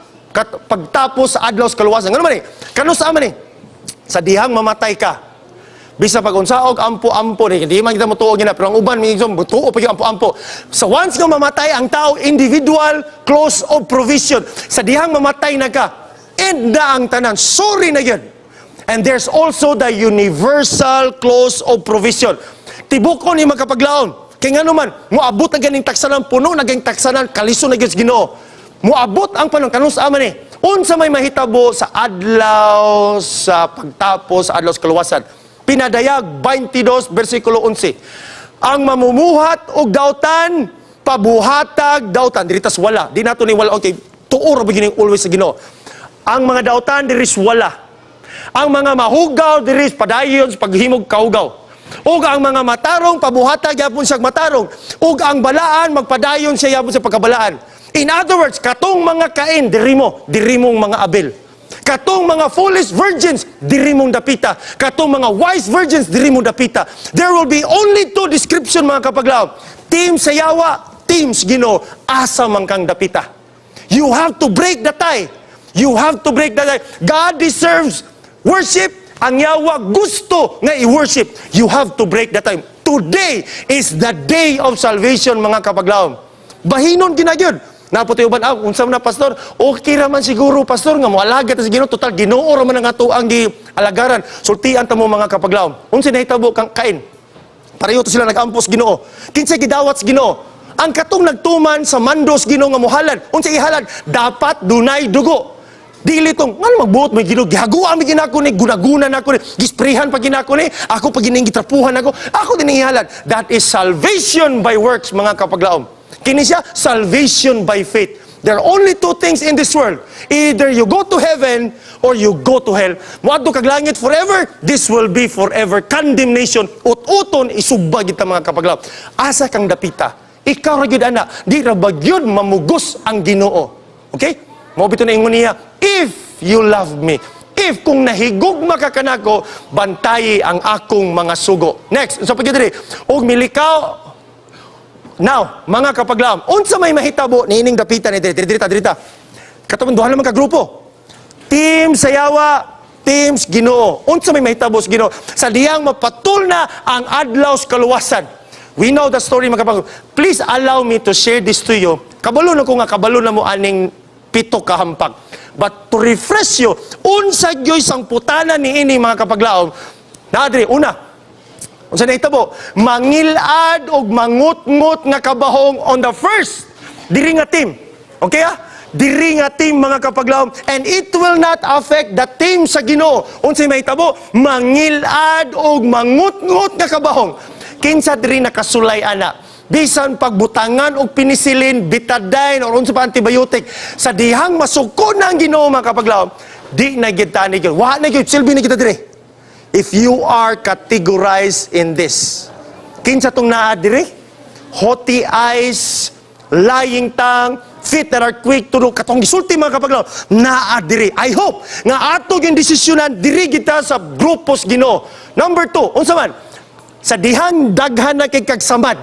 pagtapos sa adlaw sa kaluwasan. Ngano man eh? Kanusa man eh? Sa dihang mamatay ka, bisa pag unsaog ampo-ampo ni, di man kita motuo gina, pero ang uban mingon motuo pa gyud ampo-ampo. Sa once nga mamatay ang tao, individual close of provision. Sa dihang mamatay na ka, end na ang tanan. Sorry na yun. And there's also the universal close of provision. Tibukon ni magkapaglaon. Kay ngano man, moabot ang ganing taksanan, puno na ganing taksanan, kaliso na gyud sa Ginoo. Moabot ang panahon, kanus man eh. Unsa may mahitabo sa adlaw sa pagtapos sa adlaw sa kaluwasan? Pinadayag 22 versikulo 11. Ang mamumuhat og dautan, pabuhatag dautan. Diri tas wala. Di nato ni wala. Okay, tuor ra ba gyud always sa Ginoo. Ang mga dautan diri wala. Ang mga mahugaw diri padayon sa paghimog kahugaw. Ug ang mga matarong pabuhatag yapon siya matarong. Ug ang balaan magpadayon siya yapon sa pagkabalaan. In other words, katong mga Cain, diri mo, diri mong mga Abel. Katong mga foolish virgins, diri mong dapita. Katong mga wise virgins, diri mong dapita. There will be only two description, mga kapaglaom. Team sa yawa, team sa Ginoo, asa man kang dapita. You have to break the tie. You have to break the tie. God deserves worship. Ang yawa gusto nga i-worship. You have to break the tie. Today is the day of salvation, mga kapaglaom. Bahinon ginagyod. Naputi uban, ah, unsa man na, pastor? Okay ra man siguro, pastor, nga moalagad ta sa Ginoo. Total, Ginoo ra man ang ato ang gialagaran. Sultian ta mo, mga kapaglaom. Unsa nahitabo kang Cain? Pareho to sila nag-ampos Ginoo. Kinsa gidawat sa Ginoo? Ang katong nagtuman sa mandos Ginoo nga mohalad. Unsa ihalad? Dapat dunay dugo. Dili tong ngano magbuot may Ginoo, gihaguan mi ginako ni, gunagunan ako ni, gisprehan pa ginako ni, ako pa gining gitrapuhan ako, ako din gihalad. That is salvation by works, mga kapaglaom. Kini siya salvation by faith. There are only two things in this world. Either you go to heaven or you go to hell. Muadto kag langit forever, this will be forever condemnation. Ut-uton isugba kita, mga kapaglaom. Asa kang dapita? Ikaw ra gyud ana, di ra ba gyud mamugos ang Ginoo? Okay? Mao bitaw na ingon niya, "If you love me," if kung nahigugma ka kanako, bantayi ang akong mga sugo. Next, unsa pa gyud diri? Og milikaw. Now, mga kapaglaom, unsa may mahitabo niining dapita ni diri, diri, diri, diri. Katong duha naman ka grupo. Team Sayawa, teams Ginoo. Unsa may mahitabo sa Ginoo? Sa diyang mapatul na ang adlaw sa kaluwasan. We know the story, mga kapaglaom. Please allow me to share this to you. Kabalo na ko nga kabalo na mo aning pito ka hampak. But to refresh you, unsa gyoy sangputanan ni ini, mga kapaglaom? Na diri una, unsa nahitabo? Mangilad og mangutngot nga kabahong on the first diri nga team. Okay ah? Diri nga team, mga kapaglaom, and it will not affect the team sa Ginoo. Unsay mahitabo? Mangilad og mangutngot nga kabahong. Kinsa diri nakasulay ana? Bisan pagbutangan og penicillin, Betadine or unsa pa antibiotic, sa dihang masuko na ang Ginoo, mga kapaglaom, di na gyud tani gyud. Wa na gyud silbi na kita diri. If you are categorized in this. Kinsa tong naa diri? Haughty eyes, lying tongue, feet that are quick to do. Katong gisulti, mga kapaglaom, naa diri. I hope nga ato yung desisyonan diri kita sa grupos Ginoo. Number two, unsa man? Sa dihang daghan na kay kagsamad,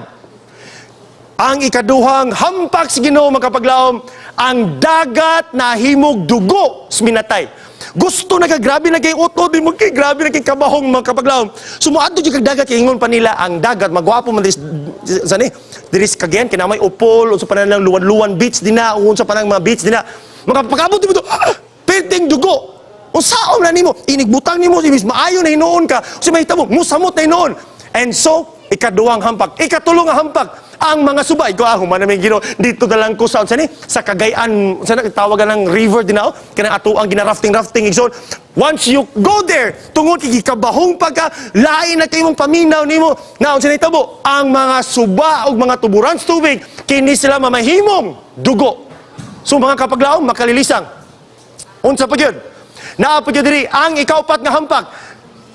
ang ikaduhang hampak sa Ginoo, mga kapaglaom, ang dagat na himog dugo sa minatay. Gusto na ka, grabe na kay uto, di mo kay grabe na kay kabahong, mga kapaglaom. So moadto jud kag dagat kay ingon pa nila ang dagat magwapo man diri sa ni. Diri sa Cagayan kay naa may Opol, unsa pa na lang Luwan-Luwan Beach dinha, unsa pa nang mga beach dinha. Mga pag-abot mo to, ah, perting dugo. Unsaon na nimo? Inigbutang nimo, ibis maayo na hinuon ka. Sa mahitabo, musamot na hinuon. And so, ikaduhang hampak, ikatulong nga hampak, ang mga subay ko ah, human na may Ginoo dito na lang ko sa unsa ni sa Cagayan, sa tawagan ng river din ako kanang ato ang gina-rafting rafting igsoon. Once you go there, tungod kay gikabahong pagka lain na kay mong paminaw nimo na, unsa nahitabo? Ang mga suba ug mga tuburan sa tubig kini sila mamahimong dugo. So mga kapaglaom, makalilisang. Unsa pa gyud? Naa pa gyud diri ang ikaupat nga hampak.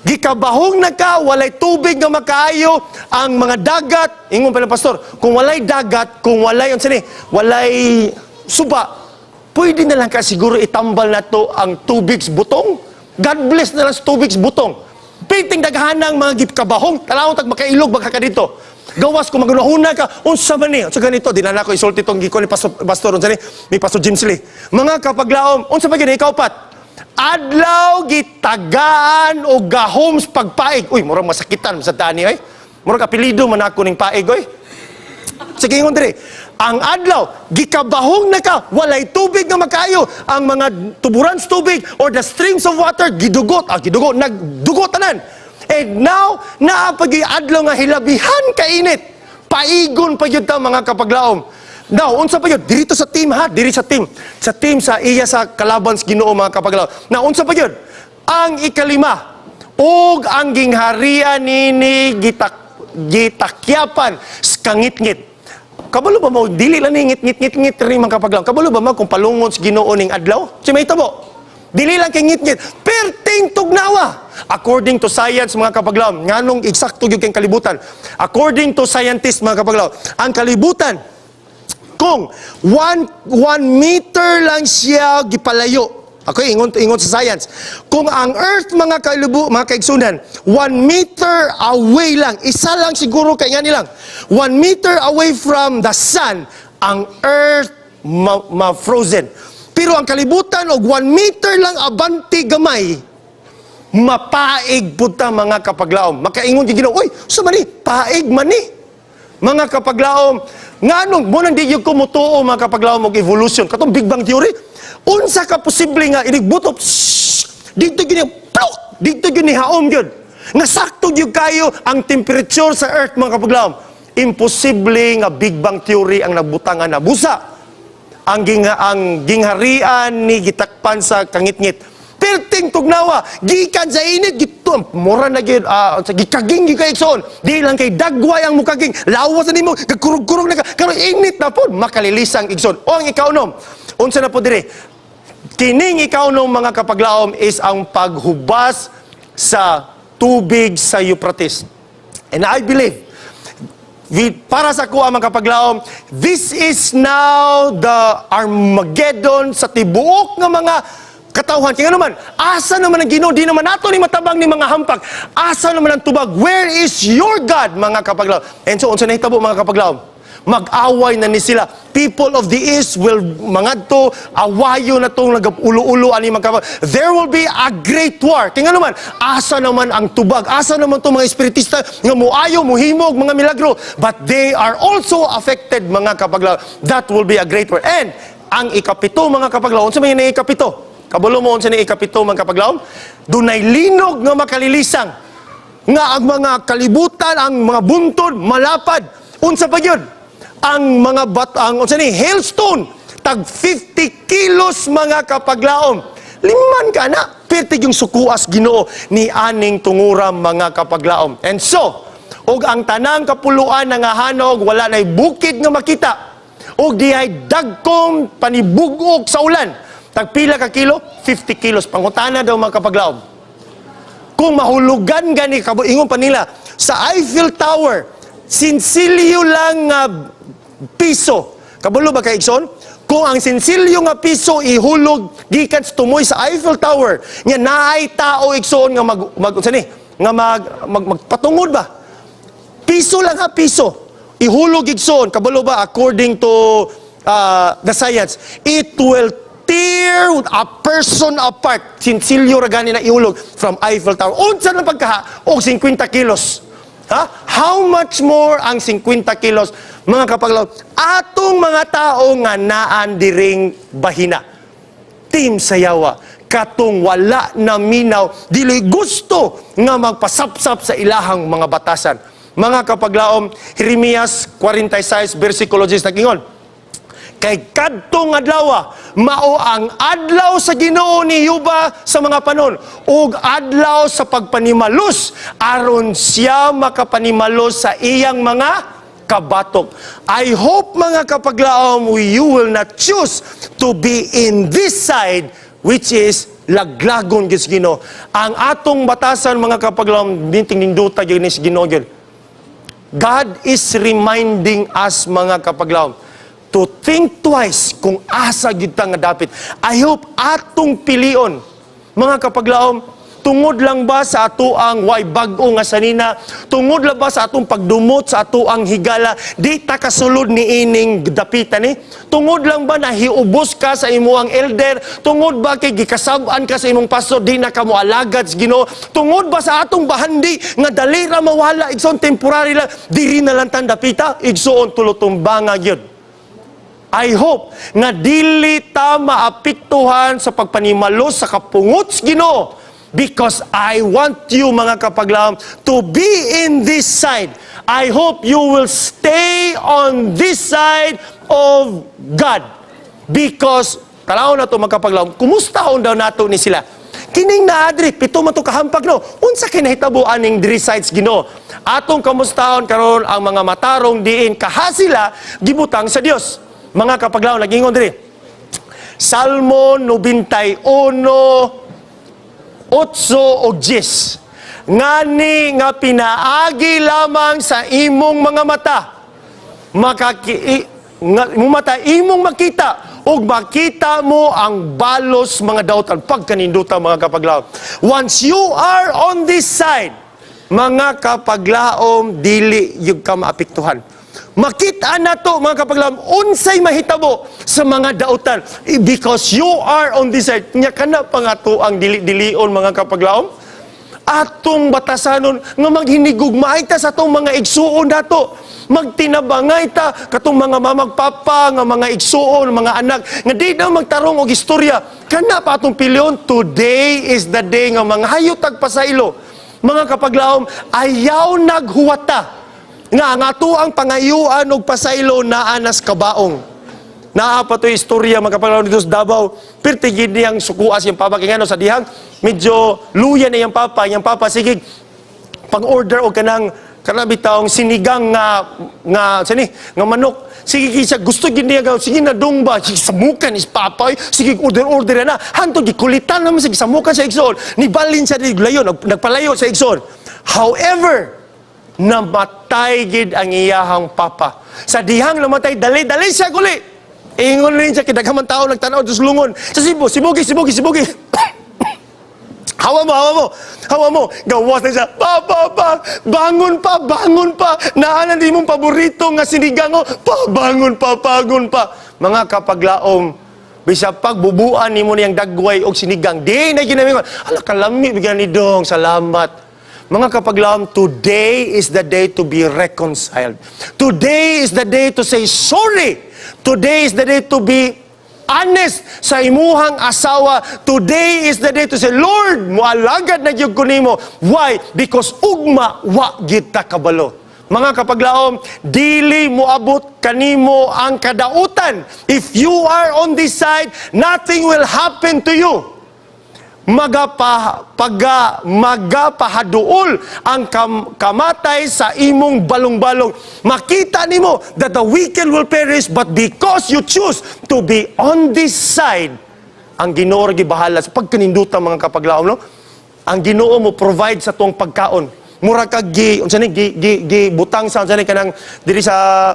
Gikabahong na ka, walay tubig nga makaayo, ang mga dagat, ingon pa ng pastor, kung walay dagat, kung walay, unsa ni, walay suba, pwede na lang ka siguro itambal na to ang tubig sa butong. God bless na lang sa tubig sa butong. Piting daghanang mga gikabahong, talawon tag makailog baka ka dito. Gawas kung magunahuna ka, unsa man ni? Unsa ganito? Di na nako isulti tong gikon ni pastor, pastor unsa ni? Ni Pastor James Lee. Mga kapaglaom, unsa pa gini ikaupat? Adlaw gitagaan o gahom sa pagpaig. Uy, murag masakitan sa tani ay. Murag apelido man ako ning paig oy. Sige, ingon diri. Ang adlaw, gikabahong na ka, walay tubig nga makaayo. Ang mga tuburan sa tubig or the streams of water, gidugot. Ah, gidugot, nagdugot tanan. And now, naa pa gyud adlaw nga hilabihan kainit. Paigon pa gyud ta, mga kapaglaom. Now, unsa pa gyud? Diri to sa team ha, diri sa team. Sa team sa iya sa kalaban sa Ginoo, mga kapaglaom. Now, unsa pa gyud? Ang ikalima, ug ang gingharian nini gitakyapan sa kangitngit. Kabalo ba mo, dili lang ni ngit ngit ngit ngit rin, mga kapaglaom. Kabalo ba mo kung palungon sa Ginoo ning adlaw? Si may tabo. Dili lang kay ngit-ngit. Perting tugnawa. According to science, mga kapaglaom, nganong eksakto gyud kay kalibutan. According to scientists, mga kapaglaom, ang kalibutan kung 1 meter lang siya gipalayo. Ako ingon ingon sa science. Kung ang Earth, mga kailubo, mga kaigsunan, 1 meter away lang, isa lang siguro kay nga nilang, 1 meter away from the sun, ang Earth ma-frozen. Pero ang kalibutan og 1 meter lang abante gamay, mapaig pud ta, mga kapaglaom. Makaingon gyud Ginoo, "Oy, sa man ni, paig man ni." Mga kapaglaom, nganong mo nang di gyud ko motuo, mga kapaglaom, og evolution, katong Big Bang Theory. Unsa ka posible nga inigbuto, shh, dito gyud ni plok, dito gyud ni haom gyud. Nga sakto gyud kayo ang temperature sa Earth, mga kapaglaom. Imposible nga Big Bang Theory ang nagbutangan na busa. Ang gingharian ni gitakpan sa kangitngit. Perting tugnawa, gikan sa init, gito, mura na gyud, sa gikaging gyud kay, igsoon. Di lang kay dagway ang mukaging, lawas na nimo, gagkurog-kurog na ka, karon init na pod, makalilisang, igsoon. O ang ikaunom, unsa na po dire? Kining ikaunom, mga kapaglaom, is ang paghubas sa tubig sa Euphrates. And I believe, para sa kuha, mga kapaglaom, this is now the Armageddon sa tibuok nga mga katawhan. Kaya naman, asa naman ang Ginoo? Di naman nato ni matabang ni mga hampak. Asa naman ang tubag? Where is your God, mga kapaglaom? And so, unsa nahitabo, mga kapaglaom? Mag-away na ni sila. People of the East will mangadto, awayo na tong nag-ulo-ulo ani mga kapag. There will be a great war. Kaya naman, asa naman ang tubag? Asa naman itong mga espiritista nga muayo, muhimog, mga milagro? But they are also affected, mga kapaglaom. That will be a great war. And ang ikapito, mga kapaglaom, unsa may ikapito? Kabalo mo unsa ni ikapito, mga kapaglaom? Dunay linog nga makalilisang nga ang mga kalibutan, ang mga buntod, malapad. Unsa pa gyud? Ang mga bat ang unsa ni hailstone, tag 50 kilos, mga kapaglaom. Liman ka na, pirti yung sukuas Ginoo ni aning tungura, mga kapaglaom. And so, og ang tanang kapuluan nga hanog, wala nay bukid nga makita. Og dihay dagkong panibugok sa ulan. Tag pila ka kilo? 50 kilos. Pangutana daw, mga kapaglaom. Kung mahulugan gani kabo, ingon pa nila sa Eiffel Tower, sinsilyo lang nga piso. Kabalo ba kay, igsoon? Kung ang sinsilyo nga piso ihulog gikan sa tumoy sa Eiffel Tower, nya naay tao, igsoon, nga mag mag unsa ni nga mag, mag magpatungod ba? Piso lang ha, piso. Ihulog, igsoon, kabalo ba, according to the science, it will tear a person apart. Sinsilyo ra gani na ihulog from Eiffel Tower. Unsa na pagkaha og 50 kilos? Ha? How much more ang 50 kilos, mga kapaglaom? Atong mga tao nga naan diring bahina. Team Sayawa, katong wala na minaw, dili gusto nga magpasapsap sa ilahang mga batasan. Mga kapaglaom, Jeremias 46 versikulo 10 nagingon, "Kay kadtong adlaw, mao ang adlaw sa Ginoo ni Yuba sa mga panon ug adlaw sa pagpanimalos aron siya makapanimalos sa iyang mga kabatok." I hope, mga kapaglaom, you will not choose to be in this side, which is laglagon gyud sa Ginoo. Ang atong batasan, mga kapaglaom, binting ninduta gyud ni sa Ginoo gyud. God is reminding us, mga kapaglaom, to think twice kung asa gyud ta nga dapit. I hope atong pilion, mga kapaglaom, tungod lang ba sa atoang way bag-o nga sanina, tungod lang ba sa atong pagdumot sa atoang higala, di ta kasulod ni ining dapitan ni? Tungod lang ba nahiubos ka sa imuang elder? Tungod ba kay gikasab-an ka sa imong pastor, di na ka moalagad sa Ginoo? Tungod ba sa atong bahandi nga dali ra mawala, igsoon, temporary lang, diri na lang tan dapita, igsoon, tulutumbanga gyud. I hope nga dili ta maapektuhan sa pagpanimalos sa kapungot sa Ginoo because I want you, mga kapaglaom, to be in this side. I hope you will stay on this side of God because tanaw na to, mga kapaglaom, kumusta daw nato ni sila? Kining naadri, pito man to kahampak, no? Unsa kay nahitabo aning three sides Ginoo? Atong kamustahon karon ang mga matarong diin kaha sila gibutang sa Dios. Mga kapaglaom, nagingon diri. Salmo 91, 8 o 10. "Ngani nga pinaagi lamang sa imong mga mata, makaki, nga, imong mata imong makita ug makita mo ang balos mga dautan." Pagkaninduta, mga kapaglaom. Once you are on this side, mga kapaglaom, dili gyud ka maapektuhan. Makita na to, mga kapaglaom, unsay mahitabo sa mga dautan because you are on this side. Nya kana pa nga to ang dili-dilion, mga kapaglaom, atong batasanon nga maghinigugmaay ta sa atong mga igsuon nato. Magtinabangay ta katong mga mamagpapa nga mga igsuon, mga anak nga di na magtarong og istorya. Kana pa atong pilion. Today is the day nga manghayo tag pasaylo. Mga kapaglaom, ayaw naghuwata nga ang ato ang pangayuan og pasaylo naa nas kabaong. Naa pa to'y istorya, mga kapaglaom, dito sa Davao. Pirti gid niyang sukuas yung papa. Kaya ngano, sa dihang medyo luya na iyang papa sige pag-order og kanang bitawng sinigang nga sani nga manok. Sige kay siya gusto gid niya ga, sige na dong ba, sige samukan is papa, oy. Sige, order order na hantod gikulitan naman, sige samukan sa igsoon, nibalin siya di layo, nagpalayo sa igsoon. However, namatay gid ang iyahang papa. Sa dihang namatay, dali dali siya guli. Ingon rin siya kay daghan man tao nagtan-aw sa sulungon sa Cebu. Sibugi, sibugi, sibugi. Hawa mo, hawa mo, hawa mo. Gawas na siya. Pa, pa, pa, bangon pa, bangon pa. Naanan di mong paborito nga sinigang o. Pa, bangon pa, bangon pa. Mga kapaglaom, bisa pagbubuan nimo niyang dagway og sinigang, di na ginamingon. Ala, kalami, bigyan ni Dong, salamat. Mga kapaglaom, today is the day to be reconciled. Today is the day to say sorry. Today is the day to be honest sa imuhang asawa. Today is the day to say, "Lord, mualagad na gyud ko nimo." Why? Because ugma wa gid ta kabalo. Mga kapaglaom, dili moabot kanimo ang kadautan. If you are on this side, nothing will happen to you. Magapahaduol ang kamatay sa imong balong-balong. Makita nimo that the wicked will perish, but because you choose to be on this side, ang Ginoo ra gibahala sa pagkaninduta, mga kapaglaom, no? Ang Ginoo mo provide sa tuong pagkaon. Mura ka gi unsa ni gi, gi, gi butang sa unsa ni kanang diri sa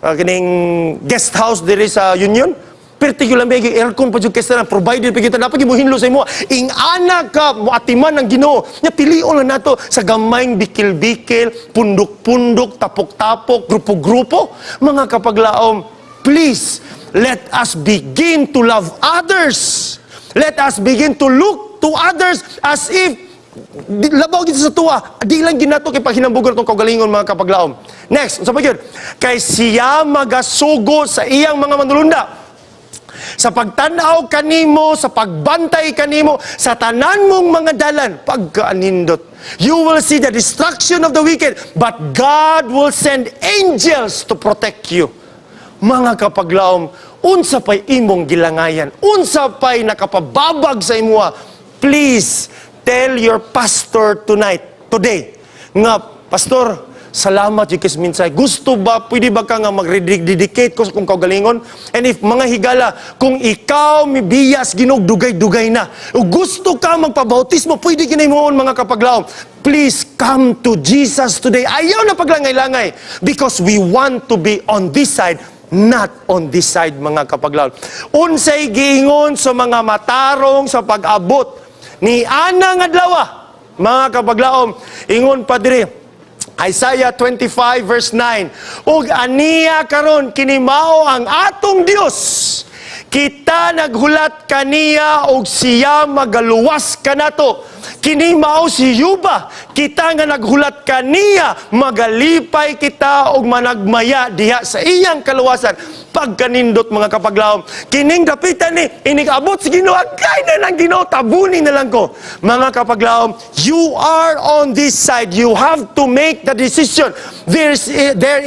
kining guest house diri sa Union. Perti gyud lang gi aircon pa jud kaysa na provided pa gyud, dapat mo hinlo sa imo. Ing ana ka moatiman ng Ginoo. Nya pilion lang nato sa gamayng bikil-bikil, pundok-pundok, tapok-tapok, grupo-grupo. Mga kapaglaom, please let us begin to love others. Let us begin to look to others as if labaw gid sa tuwa. Di lang ginato kay paghinambugon atong kaugalingon, mga kapaglaom. Next, unsa pa gyud? Kay siya magasugo sa iyang mga manulunda sa pagtanaw kanimo, sa pagbantay kanimo, sa tanan mong mga dalan, pagkaanindot. You will see the destruction of the wicked, but God will send angels to protect you. Mga kapaglaom, unsa pay imong gilangayan, unsa pay nakapababag sa imuha, please tell your pastor tonight, today, nga, "Pastor, salamat jud kay minsay. Gusto ba, pwede ba ka nga mag-rededicate ko sa kong kaugalingon?" And if mga higala, kung ikaw mibiyas Ginoo dugay-dugay na, o gusto ka magpabautismo, pwede ginahimuon, mga kapaglaom. Please come to Jesus today. Ayaw na paglangay-langay. Because we want to be on this side, not on this side, mga kapaglaom. Unsay giingon sa mga matarong sa pag-abot ni anang adlaw, mga kapaglaom? Ingon pa diri, Isaiah 25 verse 9. "Ug aniya karon kini mao ang atong Dios. Kita naghulat kaniya ug siya magaluwas kanato. Kini mao si Yuba. Kita nga naghulat kaniya, magalipay kita og managmaya diha sa iyang kaluwasan." Pagkanindot, mga kapaglaom. Kining dapitan ni inig abot sa Ginoo, kay na lang Ginoo, tabunin na lang ko. Mga kapaglaom, you are on this side. You have to make the decision. There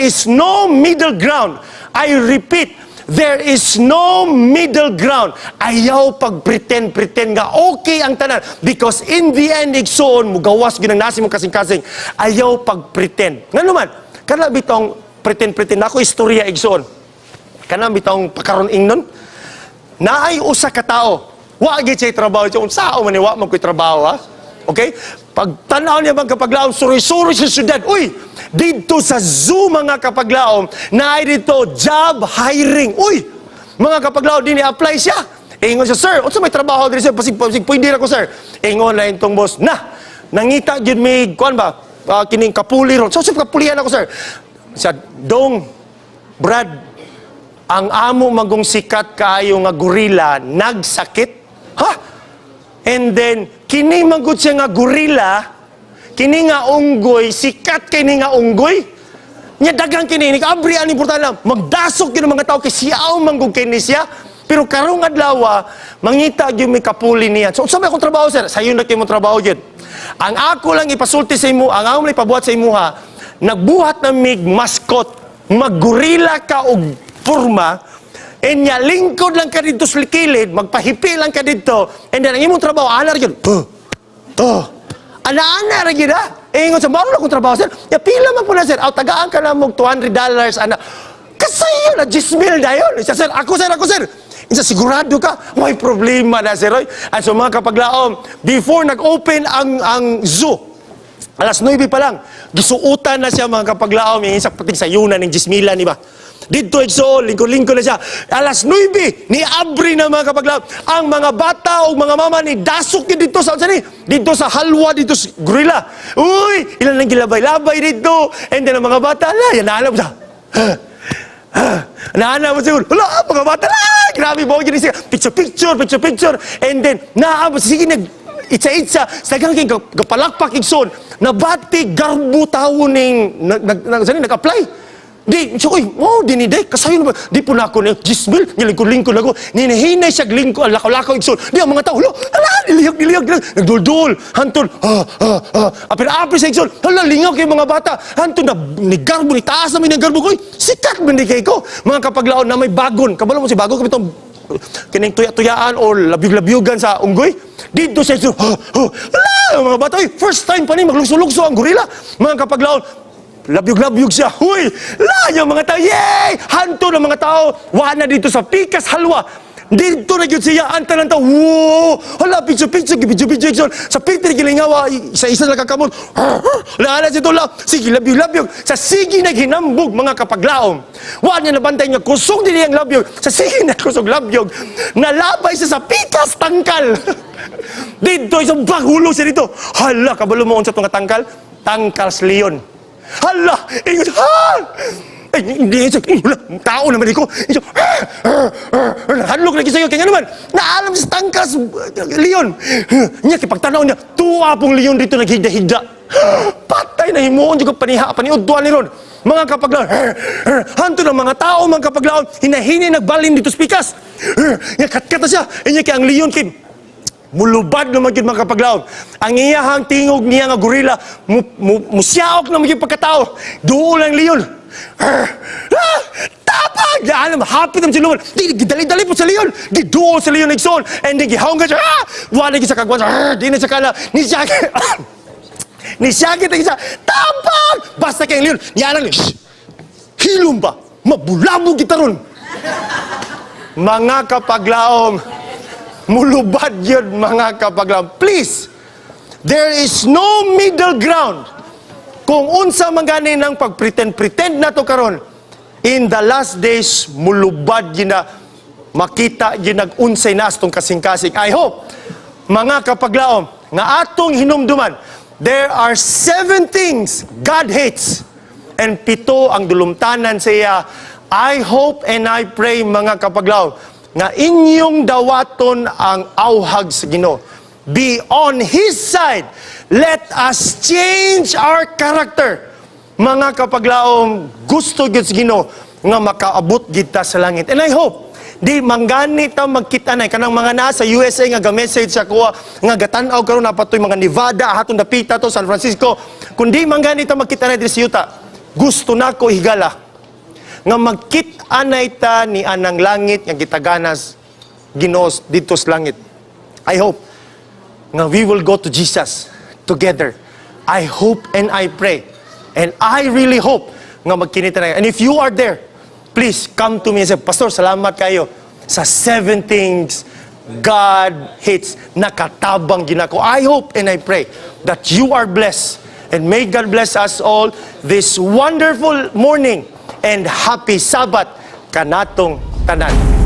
is no middle ground. I repeat, there is no middle ground. Ayaw pag-pretend, pretend nga okay ang tanan. Because in the end, igsoon, mugawas ginang nasi mo kasing-kasing. Ayaw pag-pretend. Nga naman, kana bitong pretend-pretend. Ako istorya, igsoon. Kana bitong pakaron ingnon. Naay usa ka tao. Wa gid siya trabaho. Siya, unsao man ni wa man ko'y trabaho, ha? Okay? Pag tanaw niya mga kapaglaom, suroy-suroy sa syudad. Uy, dito sa zoo, mga kapaglaom, naay dito job hiring. Uy, mga kapaglaom, din apply siya. Ingon siya, "Sir, unsa may trabaho diri, sir? Pasig, pasig, pwede ra ko, sir." Ingon na intong boss, "Na, nangita gyud may, kuan ba, kining kapuli ron." "So, sir, kapulihan ako, sir." Siya, "Dong, Brad, ang amo magong sikat kaayo nga gorilla nagsakit." "Ha?" "And then, kini manggod siya nga gorilla, kini nga unggoy, sikat kini nga unggoy. Nya dagang kini, ni abri ani importante lang, magdasok yun ang mga tao kay siyaw manggod kini siya. Pero karong adlaw, mangita gyud may kapuli niya. So, unsa may akong trabaho, sir?" "Sayo na kay mo trabaho gyud. Ang ako lang ipasulti sa imo, ang ako lang ipabuhat sa imuha, nagbuhat na mig mascot, maggorilla ka og porma, Enya, lingkod lang ka dito sa kilid, magpahipi lang ka dito, and then ang imong trabaho, ana ra gyud. Huh. Oh. Ana-ana ra gyud ha. Eh, ingon sa mao akong trabaho, sir. Ya pila man po na, sir. Aw, tagaan ka na mog $200 ana. Kasayo na 10,000 dayon. Isa, sir, ako sir, ako sir. Isa, sigurado ka, may problema na, sir. Oy. At so mga kapaglaom, before nag-open ang zoo, alas 9 pa lang, gisuotan na siya, mga kapaglaom, yung isa pating sayunan ng 10,000, di ba? Dito igsoon, lingkod-lingkod na siya. Alas 9, ni abri na, mga kapaglaom. Ang mga bata o mga mama ni dasok yun dito sa saan ni? Dito sa halwa, dito sa gorilla. Uy, ilan ang gilabay-labay dito. And then ang mga bata, ala, yan na alam siya. Naana mo siguro, wala, mga bata, ah, grabe mo, gini siya, picture, picture, picture, picture, and then, naa, sige, nag, itsa-itsa, sa daghang kay gapalakpak igsoon, nabati, garbo tao ning, nag, nag, nag, saan ni, nag-apply. Di, siya, uy, oh, di ni, di, kasayo na ba? Di po na ako, ni, 10,000, nilingkod-lingkod ako, ninahinay siya, lingkod, lakaw-lakaw igsoon. Di, ang mga tao, hala, hala, nilihok, nilihok, nilihok, nagduldul, hantol, ah, ah, ah, apil-apil sa igsoon, hala, lingaw kay mga bata, hantol na, ni garbo, ni taas namin ng garbo ko, uy, sikat man di kay ko. Mga kapaglaon na may bagon, kabalo mo si bagon, kapitong, kining tuya-tuyaan o labyog-labyugan sa unggoy. Dito sa igsoon, ha, ha, hala, mga bata, uy, first time pa ni maglukso-lukso ang gorila. Mga kapaglaon, labyog-labyog siya. Huy! La, yung mga tao, yay! Hanto ng mga tao, wala na dito sa Pikas Halwa. Dito na gyud siya, ang tanan tao, wow! Hala, picture, picture, picture, picture, picture. Sa picture, gilingawa, isa-isa na kakamot. Laala si tula, sige, labyog, labyog. Sa sige naghinambog, mga kapaglaom. Wa niya nabantay nga, kusog din ang labyog. Sa sige na kusog labyog, nalabay siya sa pikas tangkal. Dito, isang bagulo siya dito. Hala, kabalo mo unsa tong tangkal? Tangkal sa leon. Hala! Ingon siya, ha! Ay, hindi siya, hala, tao naman ko. Ingon siya, ah, ah, ah, hadlok lagi sa'yo. Kaya nga naman, naalam sa tangkas, leon. Niya, kipagtanaw niya, tuwa pong leon dito naghigda-higda. Patay na himuon, di ko paniha, paniudtuan ni ron. Mga kapaglaon, hanto ng mga tao, mga kapaglaon, hinahini nagbalin dito sa pikas. Niya, katkat na siya. Niya, kay ang leon, kay mulubad na magyud, mga kapaglaom. Ang iyahang tingog niya nga gorila, mu, mu, musiyaok na magyud pagkatao. Duol ang leon. Ah, tapag! Alam, hapit ang siluman. Di, dali-dali po sa leon. Di duol sa leon igsoon. And then gihawong ka siya. Ah! Wala sa kagwan. Ah, di na siya kala. Ni siya. Ni siya kita siya. Tapag! Basta kay leon. Niya lang. Shh! Hilom ba? Mabulabog kita ron. Mga kapaglaom, mulubad yun, mga kapaglaom. Please, there is no middle ground. Kung unsa man gani nang pag-pretend-pretend na to karon, in the last days, mulubad yun na makita yun nag-unsay na atong kasing-kasing. I hope, mga kapaglaom, nga atong hinumduman, there are seven things God hates and pito ang dulumtanan sa iya. I hope and I pray, mga kapaglaom, nga inyong dawaton ang auhag sa Ginoo. Be on His side. Let us change our character. Mga kapaglaom, gusto gyud sa Ginoo nga makaabot kita sa langit. And I hope di manggani ta magkita na kanang mga nasa USA nga ga-message sa kuha nga gatan-aw karon napatoy mga Nevada, hatong dapita to San Francisco, kundi manggani ta magkita na diri sa yuta, gusto nako higala nga magkit-anay ta ni anang langit nga gitaganas Ginoo dito sa langit. I hope nga we will go to Jesus together. I hope and I pray. And I really hope nga magkinita na. And if you are there, please come to me and say, "Pastor, salamat kayo sa seven things God hates. Nakatabang ginako." I hope and I pray that you are blessed. And may God bless us all this wonderful morning and happy Sabbath kanatong tanan.